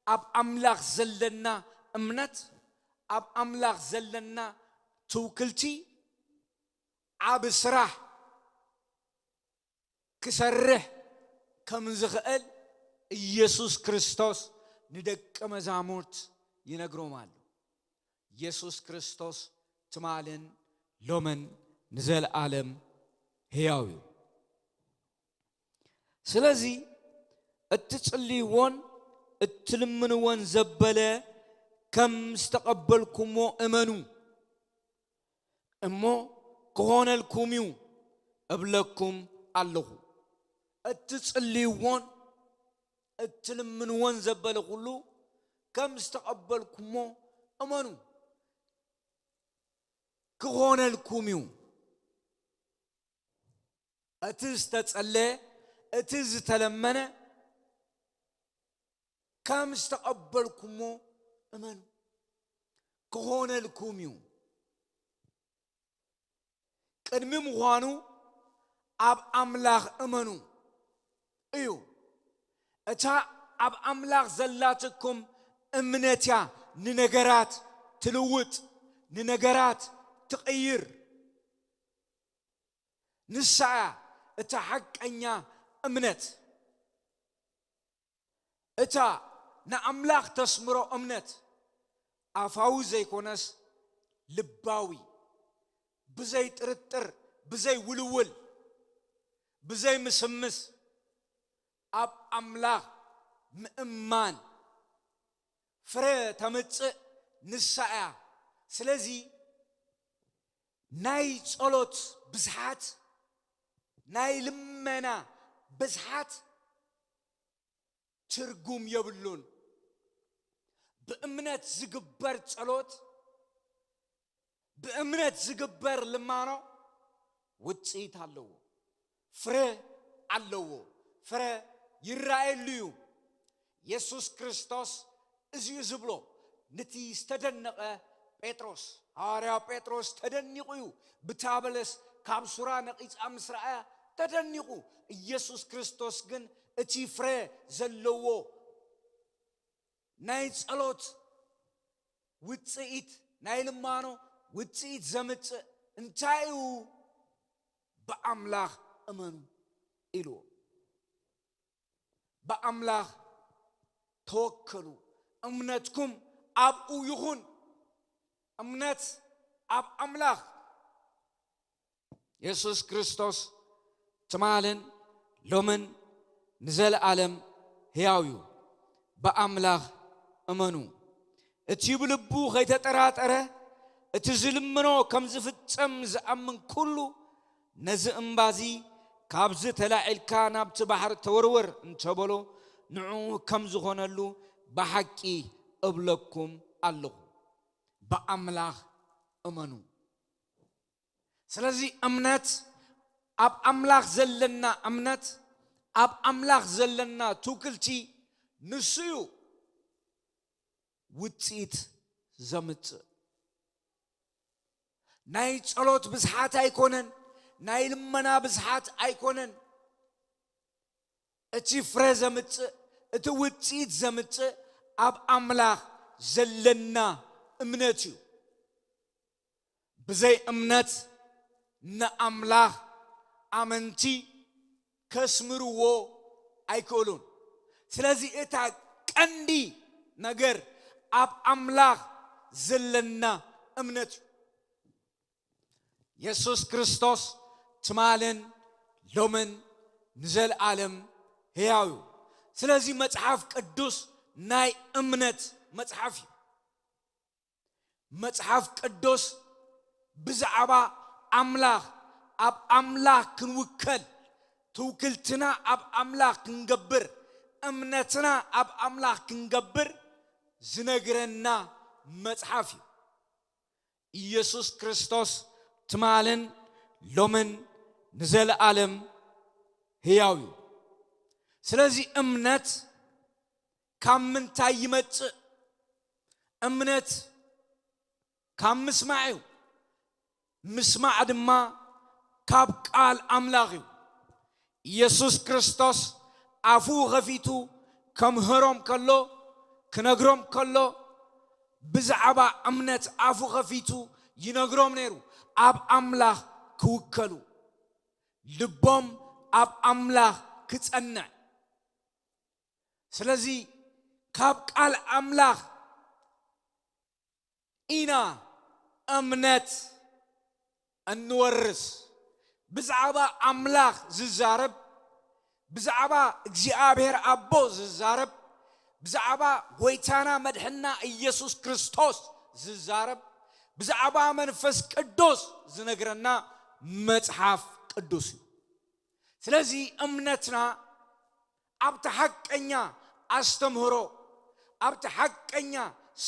ኣብ ኣምላኽ ዘለና እምነት፣ ኣብ ኣምላኽ ዘለና ትውክልቲ፣ ዓቢ ስራሕ ክሰርሕ ከም ዝኽእል ኢየሱስ ክርስቶስ ንደቀ መዛሙርት ይነግሮም ኣሎ። ኢየሱስ ክርስቶስ ትማልን ሎምን ንዘለኣለም ህያው እዩ። ስለዚ እትጽልይዎን እትልምንዎን ዘበለ ከም ዝተቐበልኩሞ እመኑ፣ እሞ ክኾነልኩም እዩ እብለኩም ኣለኹ። እትጽልይዎን እትልምንዎን ዘበለ ኩሉ ከም ዝተቐበልኩሞ እመኑ፣ ክኾነልኩም እዩ። እቲ ዝተጸለየ፣ እቲ ዝተለመነ ከም ዝተቐበልኩሞ እመኑ፣ ክኾነልኩም እዩ። ቅድሚ ምዃኑ ኣብ ኣምላኽ እመኑ እዩ። እታ ኣብ ኣምላኽ ዘላትኩም እምነት እያ ንነገራት ትልውጥ፣ ንነገራት ትቕይር። ንሳ እያ እታ ሓቀኛ እምነት። እታ ንኣምላኽ ተስምሮ እምነት፣ ኣፋዊ ዘይኮነስ ልባዊ፣ ብዘይ ጥርጥር፣ ብዘይ ውልውል፣ ብዘይ ምስምስ፣ ኣብ ኣምላኽ ምእማን ፍረ ተምጽእ ንሳ እያ። ስለዚ ናይ ጸሎት ብዝሓት፣ ናይ ልመና ብዝሓት ትርጉም የብሉን። ብእምነት ዝግበር ጸሎት፣ ብእምነት ዝግበር ልማኖ ውጽኢት ኣለዎ፣ ፍረ ኣለዎ፣ ፍረ ይረኣየሉ እዩ። የሱስ ክርስቶስ እዚ እዩ ዝብሎ። ነቲ ዝተደነቐ ጴጥሮስ፣ ሃዋርያ ጴጥሮስ ተደኒቑ እዩ። ብታ በለስ ካብ ሱራ ነቒጻ ምስ ረኣያ ተደኒቑ። ኢየሱስ ክርስቶስ ግን እቲ ፍረ ዘለዎ ናይ ጸሎት ውጽኢት፣ ናይ ልማኖ ውጽኢት ዘምጽእ እንታይ እዩ? ብኣምላኽ እመኑ ኢልዎ። ብኣምላኽ ተወከሉ፣ እምነትኩም ኣብኡ ይኹን። እምነት ኣብ ኣምላኽ። የሱስ ክርስቶስ ትማልን ሎምን ንዘለኣለም ሕያው እዩ። ብኣምላኽ እመኑ። እቲ ብልቡ ኸይተጠራጠረ፣ እቲ ዝልምኖ ከም ዝፍጸም ዝኣምን ኩሉ፣ ነዚ እምባዚ፣ "ካብዚ ተላዒልካ ናብቲ ባሕሪ ተወርወር" እንተበሎ፣ ንዕኡ ከም ዝኾነሉ ብሓቂ እብለኩም ኣለኹ። ብኣምላኽ እመኑ። ስለዚ እምነት፣ ኣብ ኣምላኽ ዘለና እምነት፣ ኣብ ኣምላኽ ዘለና ትውክልቲ ንሱ እዩ ውጽኢት ዘምጽእ። ናይ ጸሎት ብዝሓት ኣይኮነን፣ ናይ ልመና ብዝሓት ኣይኮነን። እቲ ፍረ ዘምጽእ፣ እቲ ውጽኢት ዘምጽእ ኣብ ኣምላኽ ዘለና እምነት እዩ። ብዘይ እምነት ንኣምላኽ ኣመንቲ ከስምርዎ ኣይክእሉን። ስለዚ እታ ቀንዲ ነገር ኣብ ኣምላኽ ዘለና እምነት እዩ። የሱስ ክርስቶስ ትማልን ሎምን ንዘለኣለም ሕያው እዩ። ስለዚ መጽሓፍ ቅዱስ ናይ እምነት መጽሓፍ እዩ። መጽሓፍ ቅዱስ ብዛዕባ ኣምላኽ፣ ኣብ ኣምላኽ ክንውከል፣ ትውክልትና ኣብ ኣምላኽ ክንገብር፣ እምነትና ኣብ ኣምላኽ ክንገብር ዝነግረና መጽሓፍ እዩ። ኢየሱስ ክርስቶስ ትማልን ሎምን ንዘለኣለም ሕያው እዩ። ስለዚ እምነት ካብ ምንታይ ይመጽእ? እምነት ካብ ምስማዕ እዩ። ምስማዕ ድማ ካብ ቃል ኣምላኽ እዩ። ኢየሱስ ክርስቶስ ኣፉ ኸፊቱ ከምህሮም ከሎ፣ ክነግሮም ከሎ፣ ብዛዕባ እምነት ኣፉ ኸፊቱ ይነግሮም ነይሩ። ኣብ ኣምላኽ ክውከሉ፣ ልቦም ኣብ ኣምላኽ ክጸንዕ። ስለዚ ካብ ቃል ኣምላኽ ኢና እምነት እንወርስ። ብዛዕባ ኣምላኽ ዝዛረብ፣ ብዛዕባ እግዚኣብሔር ኣቦ ዝዛረብ፣ ብዛዕባ ጐይታና መድሕና ኢየሱስ ክርስቶስ ዝዛረብ፣ ብዛዕባ መንፈስ ቅዱስ ዝነግረና መጽሓፍ ቅዱስ እዩ። ስለዚ እምነትና ኣብቲ ሓቀኛ ኣስተምህሮ፣ ኣብቲ ሓቀኛ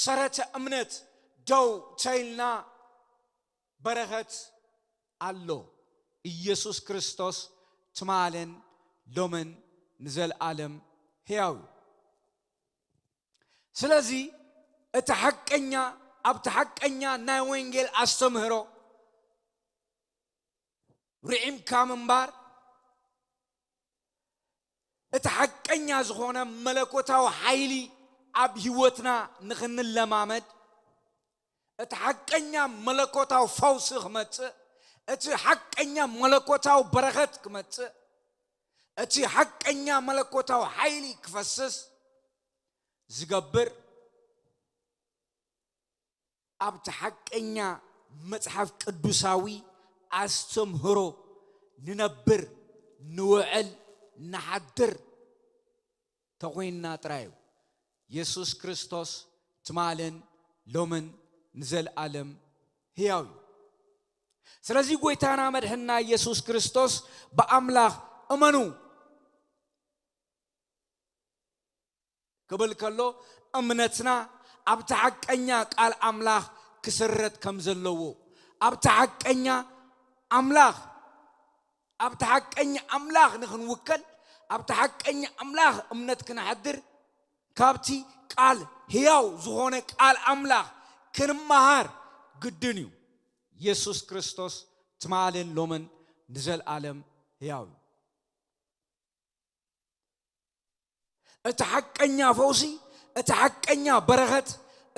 ሰረተ እምነት ደው ተይልና በረኸት ኣሎ። ኢየሱስ ክርስቶስ ትማልን ሎምን ንዘለኣለም ሕያው እዩ። ስለዚ እቲ ሓቀኛ፣ ኣብቲ ሓቀኛ ናይ ወንጌል ኣስተምህሮ ርዒምካ ምንባር፣ እቲ ሓቀኛ ዝኾነ መለኮታዊ ሓይሊ ኣብ ህይወትና ንኽንለማመድ፣ እቲ ሓቀኛ መለኮታዊ ፈውሲ ክመጽእ፣ እቲ ሓቀኛ መለኮታዊ በረኸት ክመጽእ፣ እቲ ሓቀኛ መለኮታዊ ሓይሊ ክፈስስ ዝገብር፣ ኣብቲ ሓቀኛ መጽሓፍ ቅዱሳዊ ኣስተምህሮ ንነብር፣ ንውዕል፣ ንሓድር ተኾይንና ጥራይ እዩ። የሱስ ክርስቶስ ትማልን ሎምን ንዘለኣለም ህያው እዩ። ስለዚ ጎይታና መድሕንና የሱስ ክርስቶስ ብኣምላኽ እመኑ ክብል ከሎ፣ እምነትና ኣብቲ ሓቀኛ ቃል ኣምላኽ ክስረት ከም ዘለዎ፣ ኣብቲ ሓቀኛ ኣምላኽ ኣብቲ ሓቀኛ ኣምላኽ ንኽንውከል፣ ኣብቲ ሓቀኛ ኣምላኽ እምነት ክነሕድር፣ ካብቲ ቃል ህያው ዝኾነ ቃል ኣምላኽ ክንመሃር ግድን እዩ። የሱስ ክርስቶስ ትማልን ሎምን ንዘለኣለም ህያው እዩ። እቲ ሓቀኛ ፈውሲ፣ እቲ ሓቀኛ በረኸት፣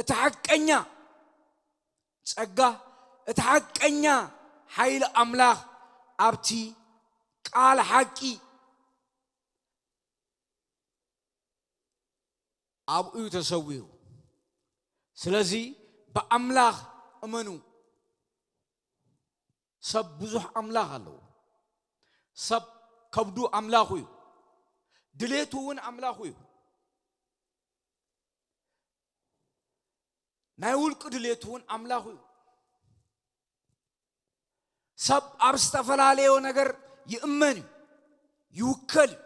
እቲ ሓቀኛ ጸጋ፣ እቲ ሓቀኛ ሓይሊ ኣምላኽ ኣብቲ ቃል ሓቂ ኣብኡ እዩ ተሰዊሩ። ስለዚ ብኣምላኽ እመኑ። ሰብ ብዙሕ ኣምላኽ ኣለዎ። ሰብ ከብዱ ኣምላኹ እዩ። ድሌቱ እውን ኣምላኹ እዩ። ናይ ውልቂ ድሌቱ እውን ኣምላኹ እዩ። ሰብ ኣብ ዝተፈላለዮ ነገር ይእመን እዩ፣ ይውከል እዩ።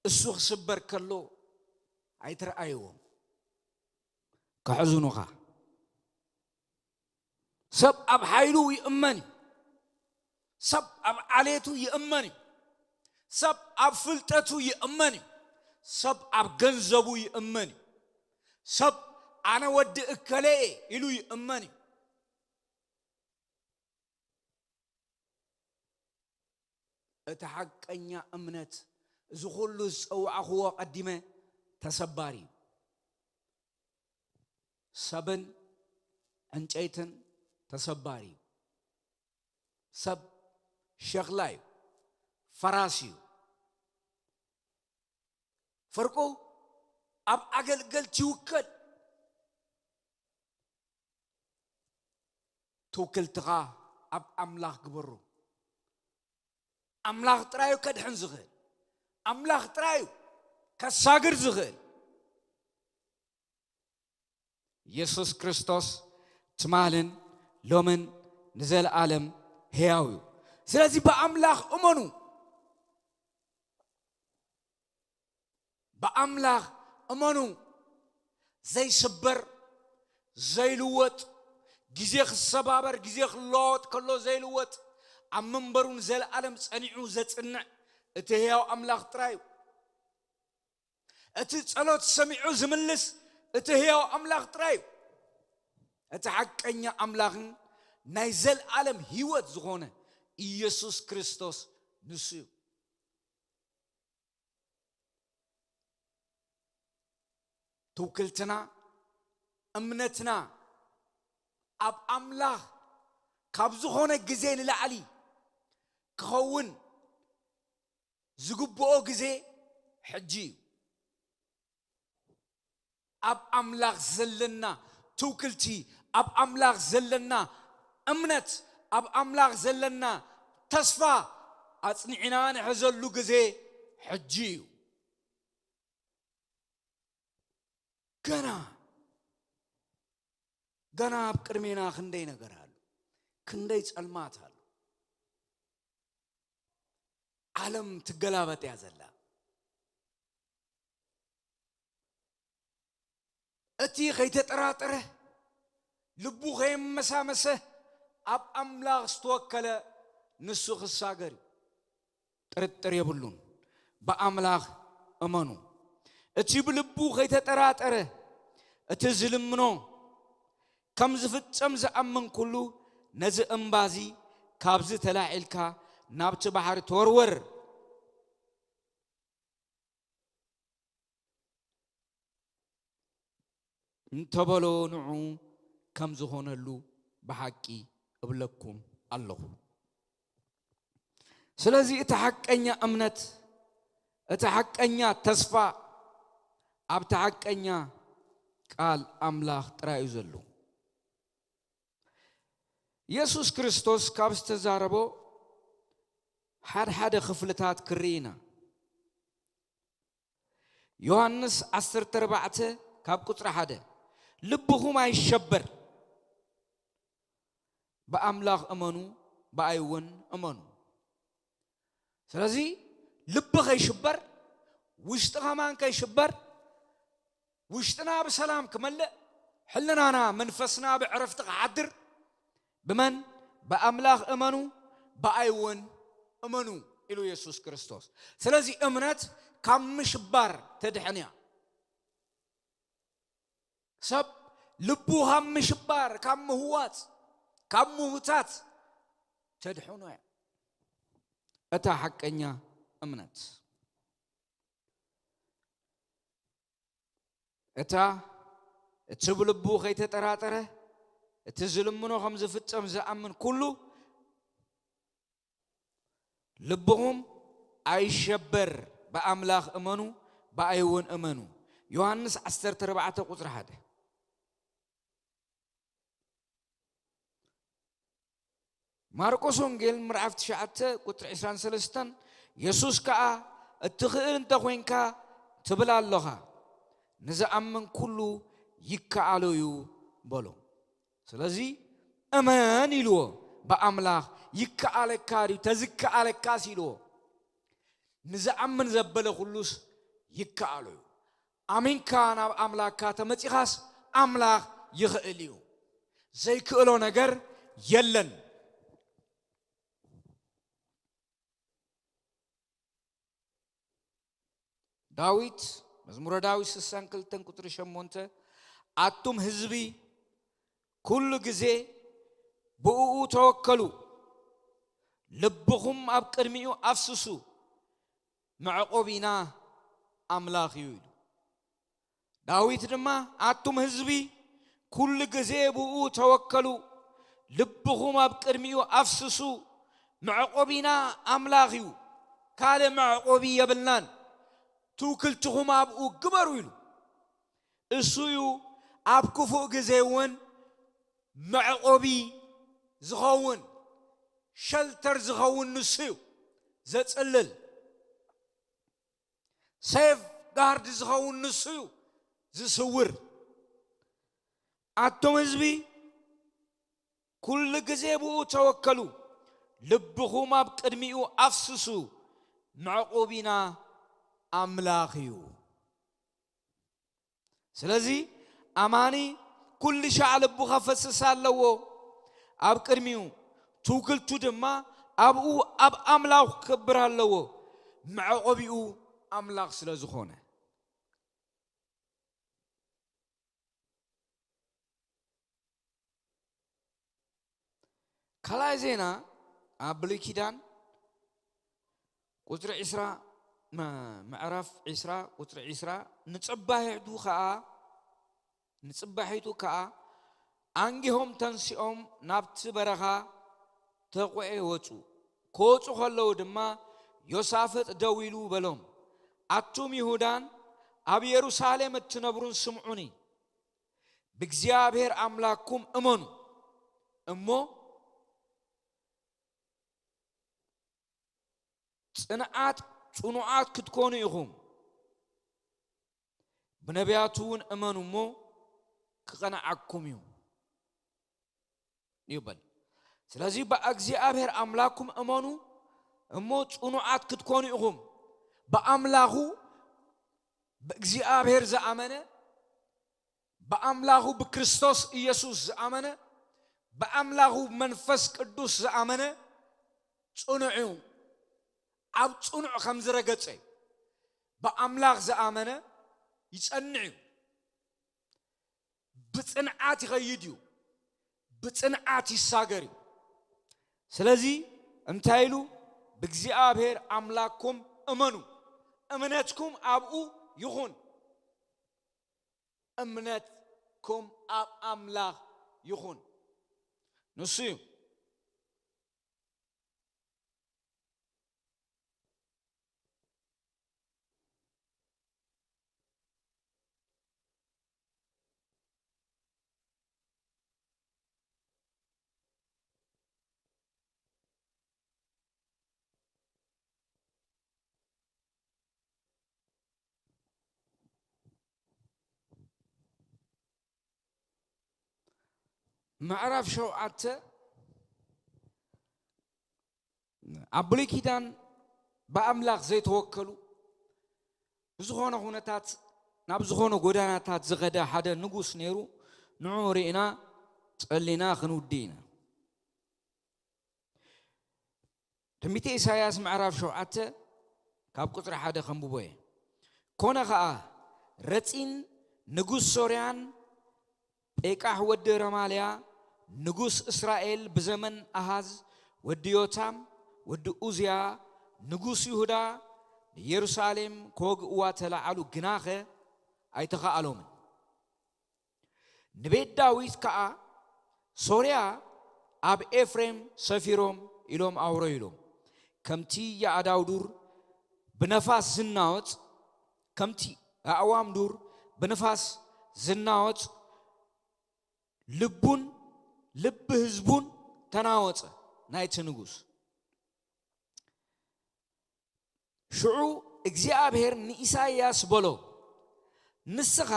እሱ ክስበር ከሎ ኣይትረኣይዎም፣ ከሕዝኑኻ። ሰብ ኣብ ሓይሉ ይእመን እዩ። ሰብ ኣብ ዓሌቱ ይእመን እዩ። ሰብ ኣብ ፍልጠቱ ይእመን እዩ። ሰብ ኣብ ገንዘቡ ይእመን እዩ። ሰብ ኣነ ወዲ እከለ እየ ኢሉ ይእመን እዩ። እቲ ሓቀኛ እምነት፣ እዚ ኩሉ ዝጸዋዕኽዎ ቀዲመ፣ ተሰባሪ እዩ። ሰብን ዕንጨይትን ተሰባሪ እዩ። ሰብ ሸኽላ እዩ፣ ፈራሲ እዩ። ፍርቁ ኣብ ኣገልገልቲ ይውከል። ትውክልትኻ ኣብ ኣምላኽ ግበሮ። ኣምላኽ ጥራይ እዩ ከድሕን ዝኽእል። ኣምላኽ ጥራይ እዩ ከሳግር ዝኽእል። የሱስ ክርስቶስ ትማልን ሎምን ንዘለኣለም ህያው እዩ። ስለዚ ብኣምላኽ እመኑ። ብኣምላኽ እመኑ። ዘይስበር፣ ዘይልወጥ፣ ግዜ ክሰባበር፣ ግዜ ክለዋወጥ ከሎ ዘይልወጥ፣ ኣብ መንበሩ ንዘለኣለም ጸኒዑ ዘጽንዕ እቲ ህያው ኣምላኽ ጥራይ እዩ። እቲ ጸሎት ሰሚዑ ዝምልስ እቲ ህያው ኣምላኽ ጥራይ እዩ። እቲ ሓቀኛ ኣምላኽን ናይ ዘልኣለም ህይወት ዝኾነ ኢየሱስ ክርስቶስ ንሱ እዩ። ትውክልትና፣ እምነትና ኣብ ኣምላኽ ካብ ዝኾነ ግዜ ንላዕሊ ክኸውን ዝግብኦ ግዜ ሕጂ እዩ። ኣብ ኣምላኽ ዘለና ትውክልቲ፣ ኣብ ኣምላኽ ዘለና እምነት፣ ኣብ ኣምላኽ ዘለና ተስፋ ኣጽኒዕና ንሕዘሉ ግዜ ሕጂ እዩ። ገና፣ ገና ኣብ ቅድሜና ክንደይ ነገር ኣሎ፣ ክንደይ ጸልማት ኣሎ። ዓለም ትገላበጥ እያ ዘላ። እቲ ከይተጠራጠረ፣ ልቡ ከየመሳመሰ፣ ኣብ ኣምላኽ ዝተወከለ ንሱ ክሳገር እዩ። ጥርጥር የብሉን። ብኣምላኽ እመኑ። እቲ ብልቡ ከይተጠራጠረ፣ እቲ ዝልምኖ ከም ዝፍጸም ዝኣምን ኩሉ፣ ነዚ እምባዚ፣ "ካብዚ ተላዒልካ ናብቲ ባሕሪ ተወርወር" እንተበሎ፣ ንዑ ከም ዝኾነሉ ብሓቂ እብለኩም ኣለኹ። ስለዚ እቲ ሓቀኛ እምነት፣ እቲ ሓቀኛ ተስፋ ኣብቲ ሓቀኛ ቃል ኣምላኽ ጥራይ እዩ ዘሎ። የሱስ ክርስቶስ ካብ ዝተዛረቦ ሓድሓደ ክፍልታት ክርኢ ኢና። ዮሃንስ ዓሰርተ ኣርባዕተ ካብ ቁጽሪ ሓደ፣ "ልብኹም ኣይሸበር፣ ብኣምላኽ እመኑ፣ ብኣይ እውን እመኑ።" ስለዚ ልቢ ከይሽበር፣ ውሽጢ ከማን ከይሽበር፣ ውሽጥና ብሰላም ክመልእ፣ ሕልናና መንፈስና ብዕረፍቲ ክሓድር፣ ብመን? ብኣምላኽ እመኑ፣ ብኣይ እውን እመኑ ኢሉ የሱስ ክርስቶስ። ስለዚ እምነት ካብ ምሽባር ተድሕን እያ። ሰብ ልቡ ካብ ምሽባር፣ ካብ ምህዋጽ፣ ካብ ምህታት ተድሕኖ እያ። እታ ሓቀኛ እምነት። እታ እቲ ብልቡ ከይተጠራጠረ፣ እቲ ዝልምኖ ከም ዝፍጸም ዝኣምን ኩሉ፣ "ልብኹም ኣይሸበር፣ ብኣምላኽ እመኑ፣ ብኣይ እውን እመኑ።" ዮሃንስ ዓሰርተ ኣርባዕተ ቁጽሪ ሓደ። ማርቆስ ወንጌል ምዕራፍ ትሽዓተ ቁጽሪ ዕስራን ሰለስተን፣ የሱስ ከኣ፣ "እትኽእል እንተ ኾይንካ ትብል ኣሎኻ፣ ንዝኣምን ኩሉ ይከኣሎ እዩ" በሎ። ስለዚ እመን ኢልዎ፣ ብኣምላኽ ይከኣለካ ድዩ? ተዝከኣለካስ ኢልዎ። ንዝኣምን ዘበለ ኩሉስ ይከኣሎ እዩ። ኣሚንካ ናብ ኣምላኽካ ተመጺኻስ ኣምላኽ ይኽእል እዩ። ዘይክእሎ ነገር የለን። ዳዊት፣ መዝሙረ ዳዊት ስሳን ክልተን ቁጽሪ ሸሞንተ፣ "ኣቱም ህዝቢ ኩሉ ግዜ ብእኡ ተወከሉ፣ ልብኹም ኣብ ቅድሚኡ ኣፍስሱ፣ መዕቆቢና ኣምላኽ እዩ" ኢሉ። ዳዊት ድማ፣ "ኣቱም ህዝቢ፣ ኩሉ ግዜ ብኡ ተወከሉ፣ ልብኹም ኣብ ቅድሚኡ ኣፍስሱ፣ መዕቆቢና ኣምላኽ እዩ፣ ካልእ መዕቆቢ የብልናን፣ ትውክልትኹም ኣብኡ ግበሩ" ኢሉ። እሱ እዩ ኣብ ክፉእ ግዜ እውን መዕቆቢ ዝኸውን፣ ሸልተር ዝኸውን ንሱ እዩ፣ ዘጽልል። ሴፍ ጋርድ ዝኸውን ንሱ እዩ፣ ዝስውር። ኣቶም ህዝቢ፣ ኩሉ ግዜ ብኡ ተወከሉ፣ ልብኹም ኣብ ቅድሚኡ ኣፍስሱ፣ መዕቆቢና ኣምላኽ እዩ። ስለዚ ኣማኒ ኩሉ ሻዕ ልቡ ከፈስስ ኣለዎ ኣብ ቅድሚኡ፣ ትውክልቱ ድማ ኣብኡ ኣብ ኣምላኽ ክገብር ኣለዎ፣ መዕቆቢኡ ኣምላኽ ስለ ዝኾነ። ካልኣይ ዜና ኣብ ብሉይ ኪዳን ቁጽሪ ዕስራ፣ መ-፣ ምዕራፍ ዕስራ ቁጽሪ ዕስራ፣ "ንጽባሒቱ ከኣ፣ ንጽባሒቱ ከኣ ኣንጊሆም ተንሲኦም ናብቲ በረኻ ተቑኤ ወጹ። ክወጹ ከለዉ ድማ ዮሳፍጥ ደው ኢሉ በሎም፣ ኣቱም ይሁዳን ኣብ የሩሳሌም እትነብሩን ስምዑኒ። ብእግዚኣብሔር ኣምላክኩም እመኑ እሞ ጽንዓት፣ ጽኑዓት ክትኮኑ ኢኹም። ብነቢያቱ እውን እመኑ እሞ ክቐንዓኩም እዩ" ይበል። ስለዚ ብእግዚኣብሔር ኣምላክኩም እመኑ እሞ ጽኑዓት ክትኮኑ ኢኹም። ብኣምላኹ፣ ብእግዚኣብሔር ዝኣመነ፣ ብኣምላኹ ብክርስቶስ ኢየሱስ ዝኣመነ፣ ብኣምላኹ መንፈስ ቅዱስ ዝኣመነ ጽኑዕ እዩ። ኣብ ጽኑዕ ከም ዝረገጸ እዩ። ብኣምላኽ ዝኣመነ ይጸንዕ እዩ። ብጽንዓት ይኸይድ እዩ። ብጽንዓት ይሳገር እዩ። ስለዚ እንታይ ኢሉ? "ብእግዚኣብሔር ኣምላክኩም እመኑ፣ እምነትኩም ኣብኡ ይኹን። እምነትኩም ኣብ ኣምላኽ ይኹን፣ ንሱ እዩ ምዕራፍ ሸውዓተ ኣብ ብሉይ ኪዳን ብኣምላኽ ዘይተወከሉ ብዝኾነ ኩነታት ናብ ዝኾነ ጎዳናታት ዝኸደ ሓደ ንጉስ ነይሩ። ንዑ ርኢና ጸሊና ክንውዲ ኢና። ትንቢተ ኢሳይያስ ምዕራፍ ሸውዓተ ካብ ቁጽሪ ሓደ ከንብቦ እየ። ኮነ ኸኣ ረጺን ንጉስ ሶርያን ጴቃሕ ወዲ ረማልያ ንጉስ እስራኤል ብዘመን ኣሃዝ ወዲ ዮታም ወዲ ኡዝያ ንጉስ ይሁዳ ንየሩሳሌም ክወግእዋ ተለዓሉ፣ ግናኸ ኣይተኻእሎምን። ንቤት ዳዊት ከኣ ሶርያ ኣብ ኤፍሬም ሰፊሮም ኢሎም ኣውረዩሎም። ከምቲ የኣዳው ዱር ብነፋስ ዝናወጽ፣ ከምቲ ኣእዋም ዱር ብንፋስ ዝናወጽ፣ ልቡን ልቢ ህዝቡን ተናወጸ ናይቲ ንጉስ። ሽዑ እግዚኣብሔር ንኢሳይያስ በሎ፣ "ንስኻ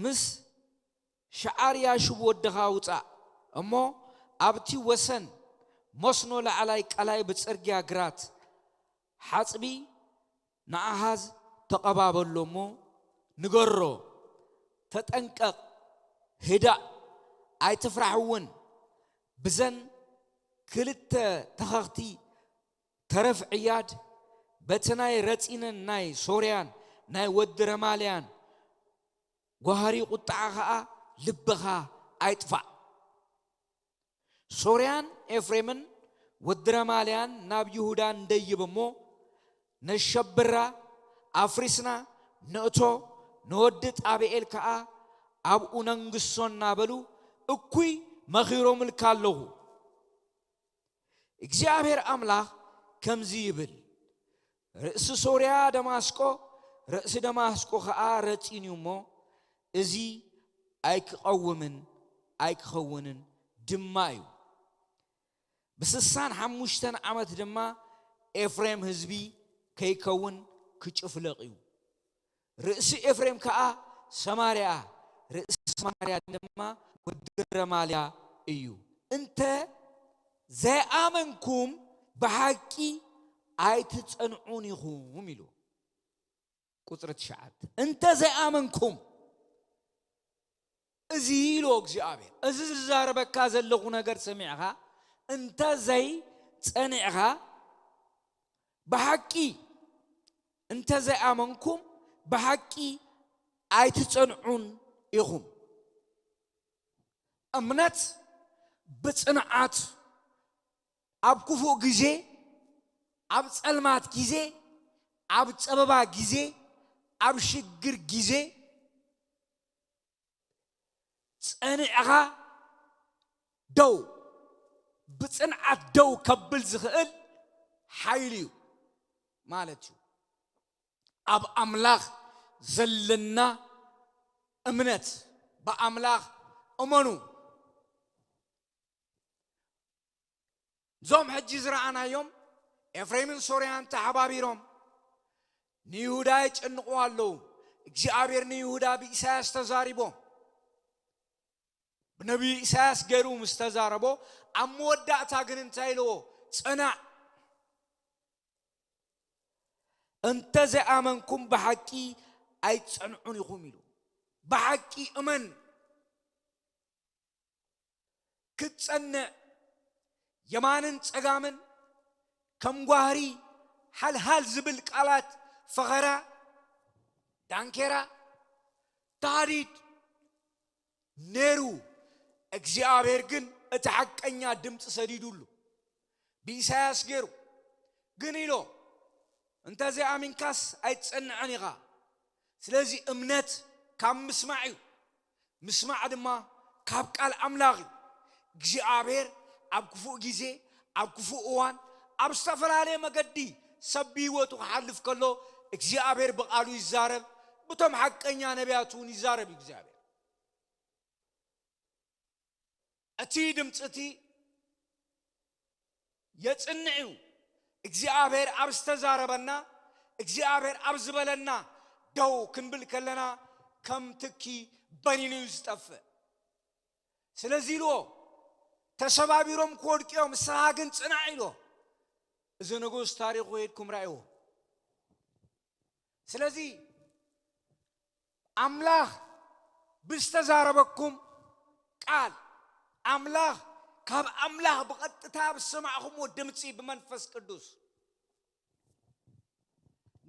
ምስ ሸዓርያሹብ ወድኻ ውጻእ እሞ፣ ኣብቲ ወሰን መስኖ ላዕላይ ቀላይ ብጽርግያ ግራት ሓጽቢ ንኣሃዝ ተቐባበሎ እሞ ንገሮ፣ ተጠንቀቕ፣ ህዳእ፣ ኣይትፍራሕ እውን። ብዘን ክልተ ተኸኽቲ ተረፍ ዕያድ፣ በቲ ናይ ረጺንን ናይ ሶርያን ናይ ወዲ ረማልያን ጓህሪ ቁጥዓ ኸኣ ልብኻ ኣይጥፋእ። ሶርያን ኤፍሬምን ወዲ ረማልያን ናብ ይሁዳ እንደይብ እሞ፣ ነሸብራ፣ ኣፍሪስና ንእቶ፣ ንወዲ ጣብኤል ከኣ ኣብኡ ነንግሶ እናበሉ እኩይ መኺሮምልካ ኣለኹ። እግዚኣብሔር ኣምላኽ ከምዚ ይብል፣ ርእሲ ሶርያ ደማስቆ፣ ርእሲ ደማስቆ ኸኣ ረጺን እዩ እሞ፣ እዚ ኣይክቐውምን ኣይክኸውንን ድማ እዩ። ብስሳን ሓሙሽተን ዓመት ድማ ኤፍሬም ህዝቢ ከይከውን ክጭፍለቕ እዩ። ርእሲ ኤፍሬም ከኣ ሰማርያ፣ ርእሲ ሰማርያ ድማ ወዲ ረማልያ እዩ። እንተ ዘይኣመንኩም ብሓቂ ኣይትጸንዑን ኢኹም ኢሉ። ቁጽሪ ትሽዓተ፣ እንተ ዘይኣመንኩም፣ እዚ ኢሉ እግዚኣብሔር፣ እዚ ዝዛረበካ ዘለኹ ነገር ሰሚዕኻ እንተ ዘይጸኒዕኻ፣ ብሓቂ እንተ ዘይኣመንኩም፣ ብሓቂ ኣይትጸንዑን ኢኹም። እምነት ብጽንዓት፣ ኣብ ክፉእ ግዜ፣ ኣብ ጸልማት ግዜ፣ ኣብ ጸበባ ግዜ፣ ኣብ ሽግር ግዜ ጸኒዕኻ ደው፣ ብጽንዓት ደው ከብል ዝኽእል ሓይሊ እዩ ማለት እዩ። ኣብ ኣምላኽ ዘለና እምነት፣ ብኣምላኽ እመኑ። እዞም ሕጂ ዝረኣናዮም ኤፍሬምን ሶርያን ተሓባቢሮም ንይሁዳ የጨንቑ ኣለዉ። እግዚኣብሔር ንይሁዳ ብኢሳያስ ተዛሪቦ። ብነቢዩ ኢሳያስ ገይሩ ምስ ተዛረቦ፣ ኣብ መወዳእታ ግን እንታይ ኢልዎ? "ጽናዕ፣ እንተ ዘይኣመንኩም ብሓቂ ኣይትጸንዑን ኢኹም" ኢሉ። ብሓቂ እመን። ክትጸንዕ፣ የማንን ጸጋምን ከም ጓህሪ ሃልሃል ዝብል ቃላት ፈኸራ፣ ዳንኬራ፣ ታህዲድ ነይሩ። እግዚኣብሔር ግን እቲ ሓቀኛ ድምፂ ሰዲዱሉ ብኢሳያስ ገይሩ። ግን ኢሎ፣ "እንተ ዘይኣሚንካስ ኣይትጸንዕን ኢኻ። ስለዚ እምነት ካብ ምስማዕ እዩ፣ ምስማዕ ድማ ካብ ቃል ኣምላኽ እዩ።" እግዚኣብሔር ኣብ ክፉእ ግዜ፣ ኣብ ክፉእ እዋን፣ ኣብ ዝተፈላለየ መገዲ ሰብ ብህይወቱ ክሓልፍ ከሎ፣ እግዚኣብሔር ብቓሉ ይዛረብ፣ ብቶም ሓቀኛ ነቢያቱ እውን ይዛረብ እዩ እግዚኣብሔር። እቲ ድምፂ እቲ የፅንዕ እዩ። እግዚኣብሔር ኣብ ዝተዛረበና፣ እግዚኣብሔር ኣብ ዝበለና ደው ክንብል ከለና፣ ከም ትኪ በኒኑ እዩ ዝጠፍእ። ስለዚ ኢልዎ፣ ተሰባቢሮም ክወድቁ እዮም፣ ንስኻ ግን ጽናዕ ኢሎ። እዚ ንጉስ ታሪኹ ሄድኩም ራእይዎ። ስለዚ ኣምላኽ ብዝተዛረበኩም ቃል፣ ኣምላኽ ካብ ኣምላኽ ብቐጥታ ብዝሰማዕኹምዎ ድምፂ ብመንፈስ ቅዱስ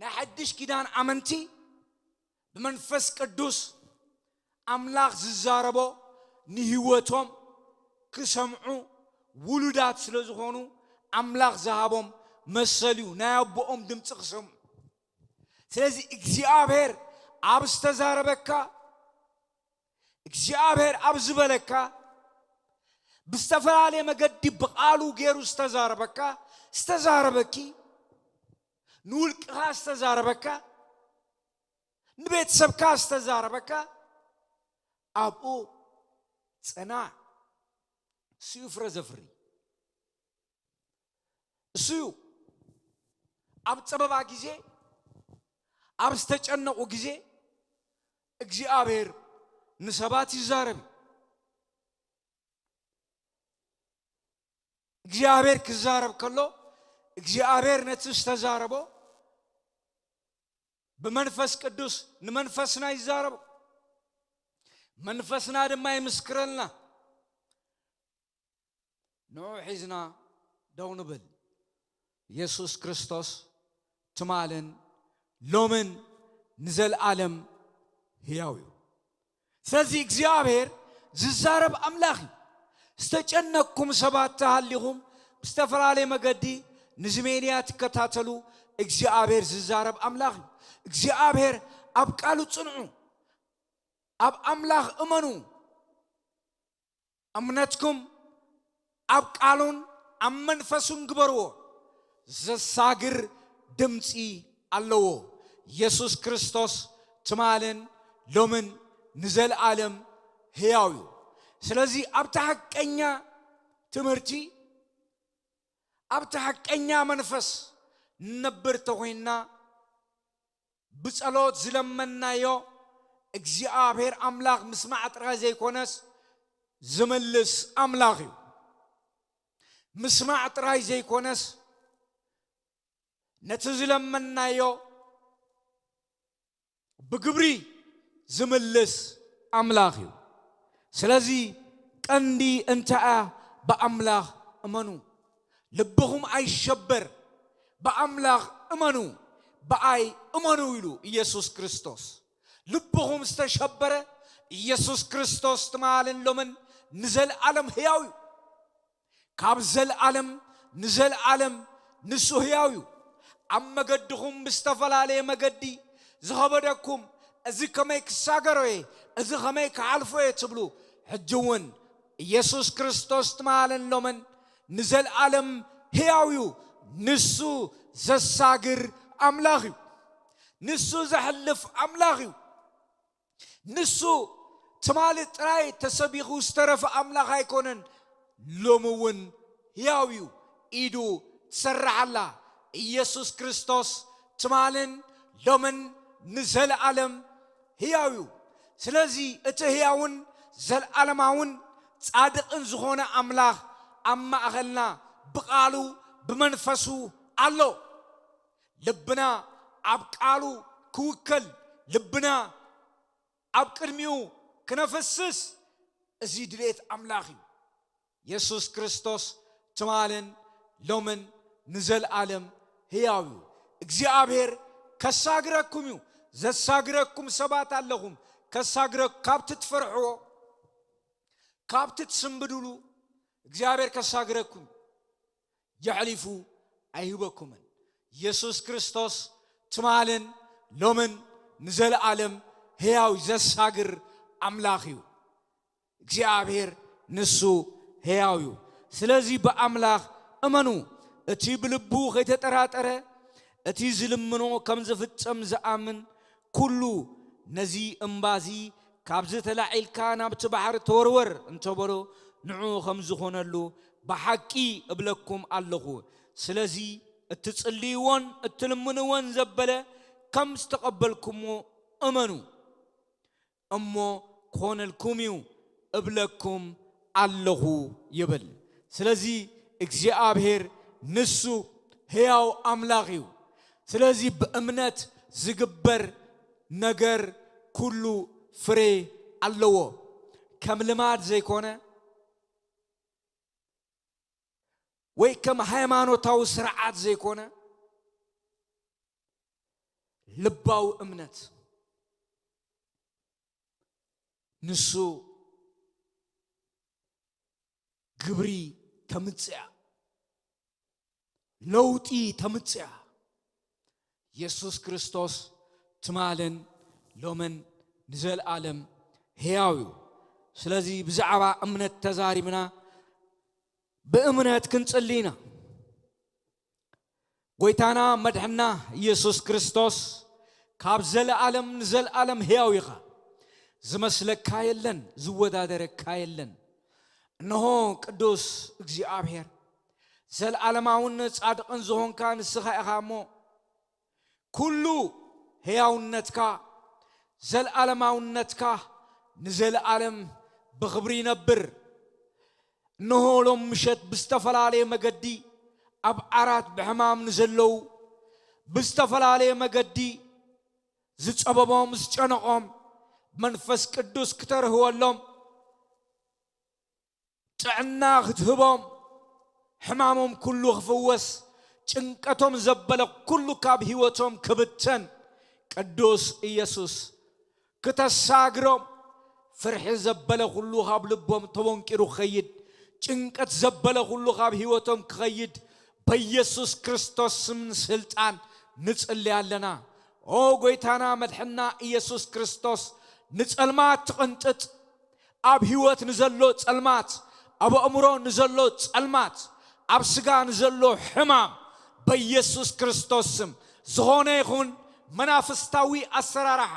ናይ ሓድሽ ኪዳን ኣመንቲ ብመንፈስ ቅዱስ ኣምላኽ ዝዛረቦ ንህይወቶም ክሰምዑ ውሉዳት ስለ ዝኾኑ ኣምላኽ ዝሃቦም መሰል እዩ ናይ ኣቦኦም ድምፂ ክሰምዑ። ስለዚ እግዚኣብሔር ኣብ ዝተዛረበካ እግዚኣብሔር ኣብ ዝበለካ ብዝተፈላለየ መገዲ ብቓሉ ገይሩ ዝተዛረበካ ዝተዛረበኪ ንውልቅኻ ዝተዛረበካ ንቤተሰብካ ዝተዛረበካ ኣብኡ ጽናዕ። እሱ እዩ ፍረ ዘፍሪ። እሱ እዩ ኣብ ጸበባ ግዜ ኣብ ዝተጨነቑ ግዜ እግዚኣብሔር ንሰባት ይዛረብ እዩ። እግዚኣብሔር ክዛረብ ከሎ እግዚኣብሔር ነቲ ዝተዛረቦ ብመንፈስ ቅዱስ ንመንፈስና ይዛረቦ። መንፈስና ድማ ይምስክረልና። ንዑ ሒዝና ደው ንብል። ኢየሱስ ክርስቶስ ትማልን ሎምን ንዘለዓለም ህያው እዩ። ስለዚ እግዚኣብሔር ዝዛረብ ኣምላኽ እዩ። ዝተጨነቅኩም ሰባት ተሃሊኹም ብዝተፈላለየ መገዲ ንዚ ሜድያ ትከታተሉ እግዚኣብሔር ዝዛረብ ኣምላኽ እዩ። እግዚኣብሔር ኣብ ቃሉ ጽንዑ፣ ኣብ ኣምላኽ እመኑ። እምነትኩም ኣብ ቃሉን ኣብ መንፈሱን ግበርዎ። ዘሳግር ድምፂ ኣለዎ። ኢየሱስ ክርስቶስ ትማልን ሎምን ንዘለዓለም ህያው እዩ። ስለዚ ኣብቲ ሓቀኛ ትምህርቲ ኣብቲ ሓቀኛ መንፈስ ንነብር ተኾይንና ብጸሎት ዝለመንናዮ እግዚኣብሔር ኣምላኽ ምስማዕ ጥራይ ዘይኮነስ ዝምልስ ኣምላኽ እዩ። ምስማዕ ጥራይ ዘይኮነስ ነቲ ዝለመንናዮ ብግብሪ ዝምልስ ኣምላኽ እዩ። ስለዚ ቀንዲ እንተኣ ብኣምላኽ እመኑ፣ ልብኹም ኣይሸበር፣ ብኣምላኽ እመኑ፣ ብኣይ እመኑ ኢሉ ኢየሱስ ክርስቶስ። ልብኹም ዝተሸበረ ኢየሱስ ክርስቶስ ትማልን ሎምን ንዘለኣለም ህያው እዩ። ካብ ዘለኣለም ንዘለኣለም ንሱ ህያው እዩ። ኣብ መገድኹም ብዝተፈላለየ መገዲ ዝኸበደኩም፣ እዚ ከመይ ክሳገሮ እየ፣ እዚ ከመይ ክሓልፎ እየ ትብሉ፣ ሕጂ እውን ኢየሱስ ክርስቶስ ትማልን ሎምን ንዘለኣለም ህያው እዩ። ንሱ ዘሳግር ኣምላኽ እዩ። ንሱ ዘሕልፍ ኣምላኽ እዩ። ንሱ ትማሊ ጥራይ ተሰቢኹ ዝተረፈ ኣምላኽ ኣይኮነን፣ ሎሚ እውን ህያው እዩ። ኢዱ ትሰርሕ ኣላ። ኢየሱስ ክርስቶስ ትማልን ሎምን ንዘለኣለም ህያው እዩ። ስለዚ እቲ ህያውን ዘለኣለማውን ጻድቕን ዝኾነ ኣምላኽ ኣብ ማእኸልና ብቓሉ ብመንፈሱ ኣሎ። ልብና ኣብ ቃሉ ክውከል፣ ልብና ኣብ ቅድሚኡ ክነፍስስ፣ እዚ ድሌት ኣምላኽ እዩ። የሱስ ክርስቶስ ትማልን ሎምን ንዘለኣለም ህያው እዩ። እግዚኣብሔር ከሳግረኩም እዩ። ዘሳግረኩም ሰባት ኣለኹም። ከሳግረ ካብቲ ትፈርሕዎ፣ ካብቲ ትስንብድሉ እግዚኣብሔር ከሳግረኩም እዩ። የሕሊፉ ኣይህበኩምን። ኢየሱስ ክርስቶስ ትማልን ሎምን ንዘለኣለም ህያው ዘሳግር ኣምላኽ እዩ። እግዚኣብሔር ንሱ ህያው እዩ። ስለዚ ብኣምላኽ እመኑ። እቲ ብልቡ ኸይተጠራጠረ፣ እቲ ዝልምኖ ከም ዝፍጸም ዝኣምን ኩሉ፣ ነዚ እምባዚ፣ "ካብዚ ተላዒልካ ናብቲ ባሕሪ ተወርወር" እንተበሎ፣ ንዑ ከም ዝኾነሉ ብሓቂ እብለኩም ኣለኹ። ስለዚ እትጽልይዎን እትልምንዎን ዘበለ ከም ዝተቐበልኩሞ እመኑ፣ እሞ ክኾነልኩም እዩ እብለኩም ኣለኹ ይብል። ስለዚ እግዚኣብሔር ንሱ ሕያው ኣምላኽ እዩ። ስለዚ ብእምነት ዝግበር ነገር ኩሉ ፍሬ ኣለዎ። ከም ልማድ ዘይኮነ ወይ ከም ሃይማኖታዊ ስርዓት ዘይኮነ ልባዊ እምነት ንሱ ግብሪ ተምጽያ፣ ለውጢ ተምጽያ። የሱስ ክርስቶስ ትማልን ሎምን ንዘለኣለም ሕያው እዩ። ስለዚ ብዛዕባ እምነት ተዛሪብና ብእምነት ክንጽሊ ኢና። ጎይታና መድሕና ኢየሱስ ክርስቶስ ካብ ዘለኣለም ንዘለኣለም ሕያው ኢኻ። ዝመስለካ የለን፣ ዝወዳደረካ የለን። እንሆ ቅዱስ እግዚኣብሔር፣ ዘለኣለማውን ጻድቕን ዝኾንካ ንስኻ ኢኻ እሞ፣ ኩሉ ሕያውነትካ፣ ዘለኣለማውነትካ ንዘለኣለም ብኽብሪ ይነብር። እንሆ ሎም ምሸት ብዝተፈላለየ መገዲ ኣብ ዓራት ብሕማም ንዘለዉ፣ ብዝተፈላለየ መገዲ ዝጸበቦም ዝጨነቖም መንፈስ ቅዱስ ክተርህወሎም፣ ጥዕና ክትህቦም፣ ሕማሞም ኩሉ ክፍወስ፣ ጭንቀቶም ዘበለ ኩሉ ካብ ህይወቶም ክብተን፣ ቅዱስ ኢየሱስ ክተሳግሮም፣ ፍርሒ ዘበለ ኩሉ ካብ ልቦም ተቦንቂሩ ክኸይድ፣ ጭንቀት ዘበለ ኩሉ ካብ ህይወቶም ክኸይድ፣ በኢየሱስ ክርስቶስ ስምን ስልጣን ንጽሊ ኣለና። ኦ ጎይታና መድሕና ኢየሱስ ክርስቶስ፣ ንጸልማት ትቕንጥጥ፣ ኣብ ህይወት ንዘሎ ጸልማት፣ ኣብ ኣእምሮ ንዘሎ ጸልማት፣ ኣብ ስጋ ንዘሎ ሕማም፣ በኢየሱስ ክርስቶስ ስም ዝኾነ ይኹን መናፍስታዊ ኣሰራርሓ፣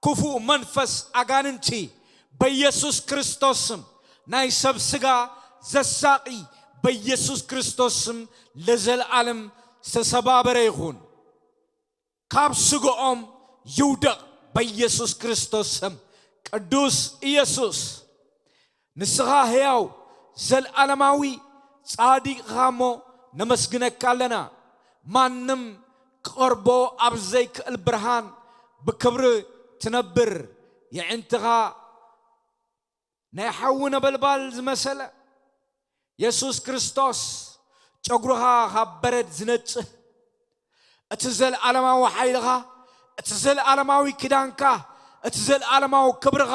ክፉእ መንፈስ ኣጋንንቲ፣ በኢየሱስ ክርስቶስ ስም ናይ ሰብ ስጋ ዘሳቒ፣ በኢየሱስ ክርስቶስ ስም ለዘለኣለም ዝተሰባበረ ይኹን። ካብ ስግኦም ይውደቕ በኢየሱስ ክርስቶስ ስም። ቅዱስ ኢየሱስ፣ ንስኻ ሕያው ዘለኣለማዊ ጻድቕ ኢኻ እሞ ነመስግነካ ኣለና። ማንም ክቐርቦ ኣብ ዘይክእል ብርሃን ብክብሪ ትነብር። የዒንትኻ ናይ ሓዊ ነበልባል ዝመሰለ የሱስ ክርስቶስ፣ ጨጉርኻ ካብ በረድ ዝነጽህ፣ እቲ ዘለኣለማዊ ሓይልኻ፣ እቲ ዘለኣለማዊ ኪዳንካ፣ እቲ ዘለኣለማዊ ክብርኻ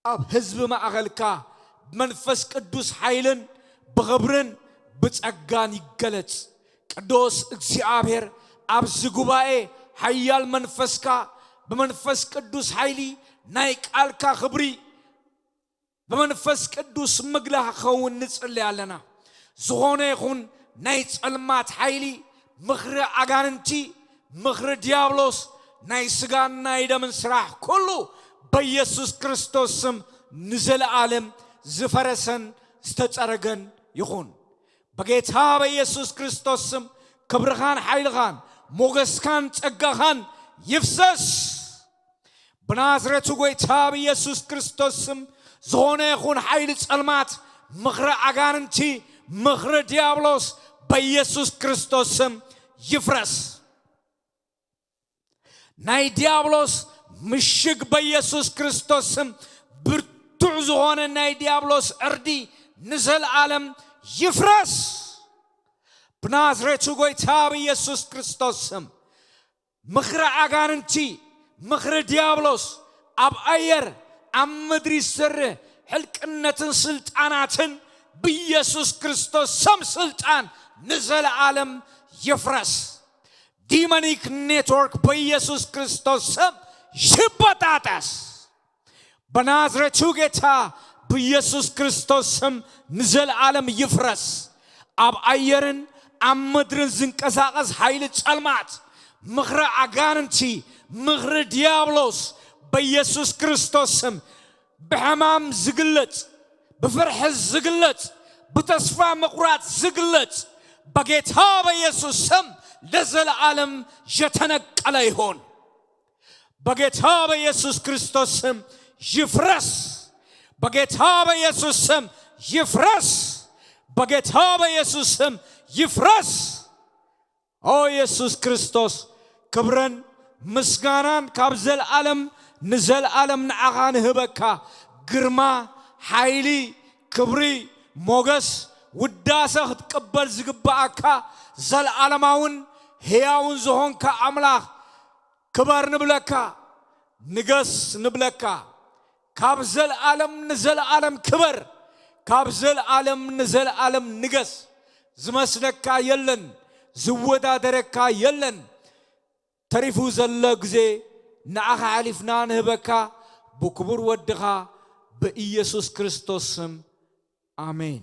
ኣብ ህዝቢ ማእኸልካ ብመንፈስ ቅዱስ ሓይልን ብኽብርን ብጸጋን ይገለጽ። ቅዱስ እግዚኣብሔር ኣብዚ ጉባኤ ሓያል መንፈስካ ብመንፈስ ቅዱስ ሓይሊ ናይ ቃልካ ክብሪ ብመንፈስ ቅዱስ ምግላህ ክኸውን ንጽሊ ኣለና። ዝኾነ ይኹን ናይ ጸልማት ሓይሊ፣ ምኽሪ ኣጋንንቲ፣ ምኽሪ ዲያብሎስ፣ ናይ ስጋን ናይ ደምን ስራሕ ኩሉ በኢየሱስ ክርስቶስ ስም ንዘለኣለም ዝፈረሰን ዝተጸረገን ይኹን። በጌታ በኢየሱስ ክርስቶስ ስም ክብርኻን ሓይልኻን ሞገስካን ጸጋኻን ይፍሰስ። ብናዝሬቱ ጎይታ ብኢየሱስ ክርስቶስ ስም ዝኾነ ይኹን ሓይሊ ጸልማት፣ ምኽሪ ኣጋንንቲ፣ ምኽሪ ዲያብሎስ በኢየሱስ ክርስቶስ ስም ይፍረስ። ናይ ዲያብሎስ ምሽግ በኢየሱስ ክርስቶስ ስም፣ ብርቱዕ ዝኾነ ናይ ዲያብሎስ ዕርዲ ንዘለኣለም ይፍረስ። ብናዝሬቱ ጎይታ ብኢየሱስ ክርስቶስ ስም ምኽሪ ኣጋንንቲ፣ ምኽሪ ዲያብሎስ ኣብ ኣየር ኣብ ምድሪ ዝሰርሕ ሕልቅነትን ስልጣናትን ብኢየሱስ ክርስቶስ ስም ስልጣን ንዘለኣለም ይፍረስ። ዲሞኒክ ኔትወርክ በኢየሱስ ክርስቶስ ስም ይበጣጠስ። በናዝሬቱ ጌታ ብኢየሱስ ክርስቶስ ስም ንዘለኣለም ይፍረስ። ኣብ ኣየርን ኣብ ምድርን ዝንቀሳቐስ ሓይሊ ጸልማት፣ ምኽሪ ኣጋንንቲ፣ ምኽሪ ዲያብሎስ በኢየሱስ ክርስቶስ ስም ብሕማም ዝግለጽ፣ ብፍርሒ ዝግለጽ፣ ብተስፋ ምቑራጽ ዝግለጽ በጌታ በኢየሱስ ስም ለዘለኣለም የተነቀለ ይሁን። በጌታ በኢየሱስ ክርስቶስ ስም ይፍረስ። በጌታ በኢየሱስ ስም ይፍረስ፣ በጌታ በኢየሱስ ስም ይፍረስ። ኦ ኢየሱስ ክርስቶስ፣ ክብርን ምስጋናን ካብ ዘልኣለም ንዘልኣለም ንዓኻ ንህበካ። ግርማ፣ ሓይሊ፣ ክብሪ፣ ሞገስ፣ ውዳሰ ክትቅበል ዝግብኣካ ዘልኣለማውን ህያውን ዝኾንካ ኣምላኽ፣ ክበር ንብለካ፣ ንገስ ንብለካ። ካብ ዘልኣለም ንዘልኣለም ክበር፣ ካብ ዘልኣለም ንዘልኣለም ንገስ። ዝመስለካ የለን፣ ዝወዳደረካ የለን። ተሪፉ ዘሎ ግዜ ንዓኻ ሓሊፍና ንህበካ፣ ብክቡር ወድኻ ብኢየሱስ ክርስቶስ ስም፣ ኣሜን።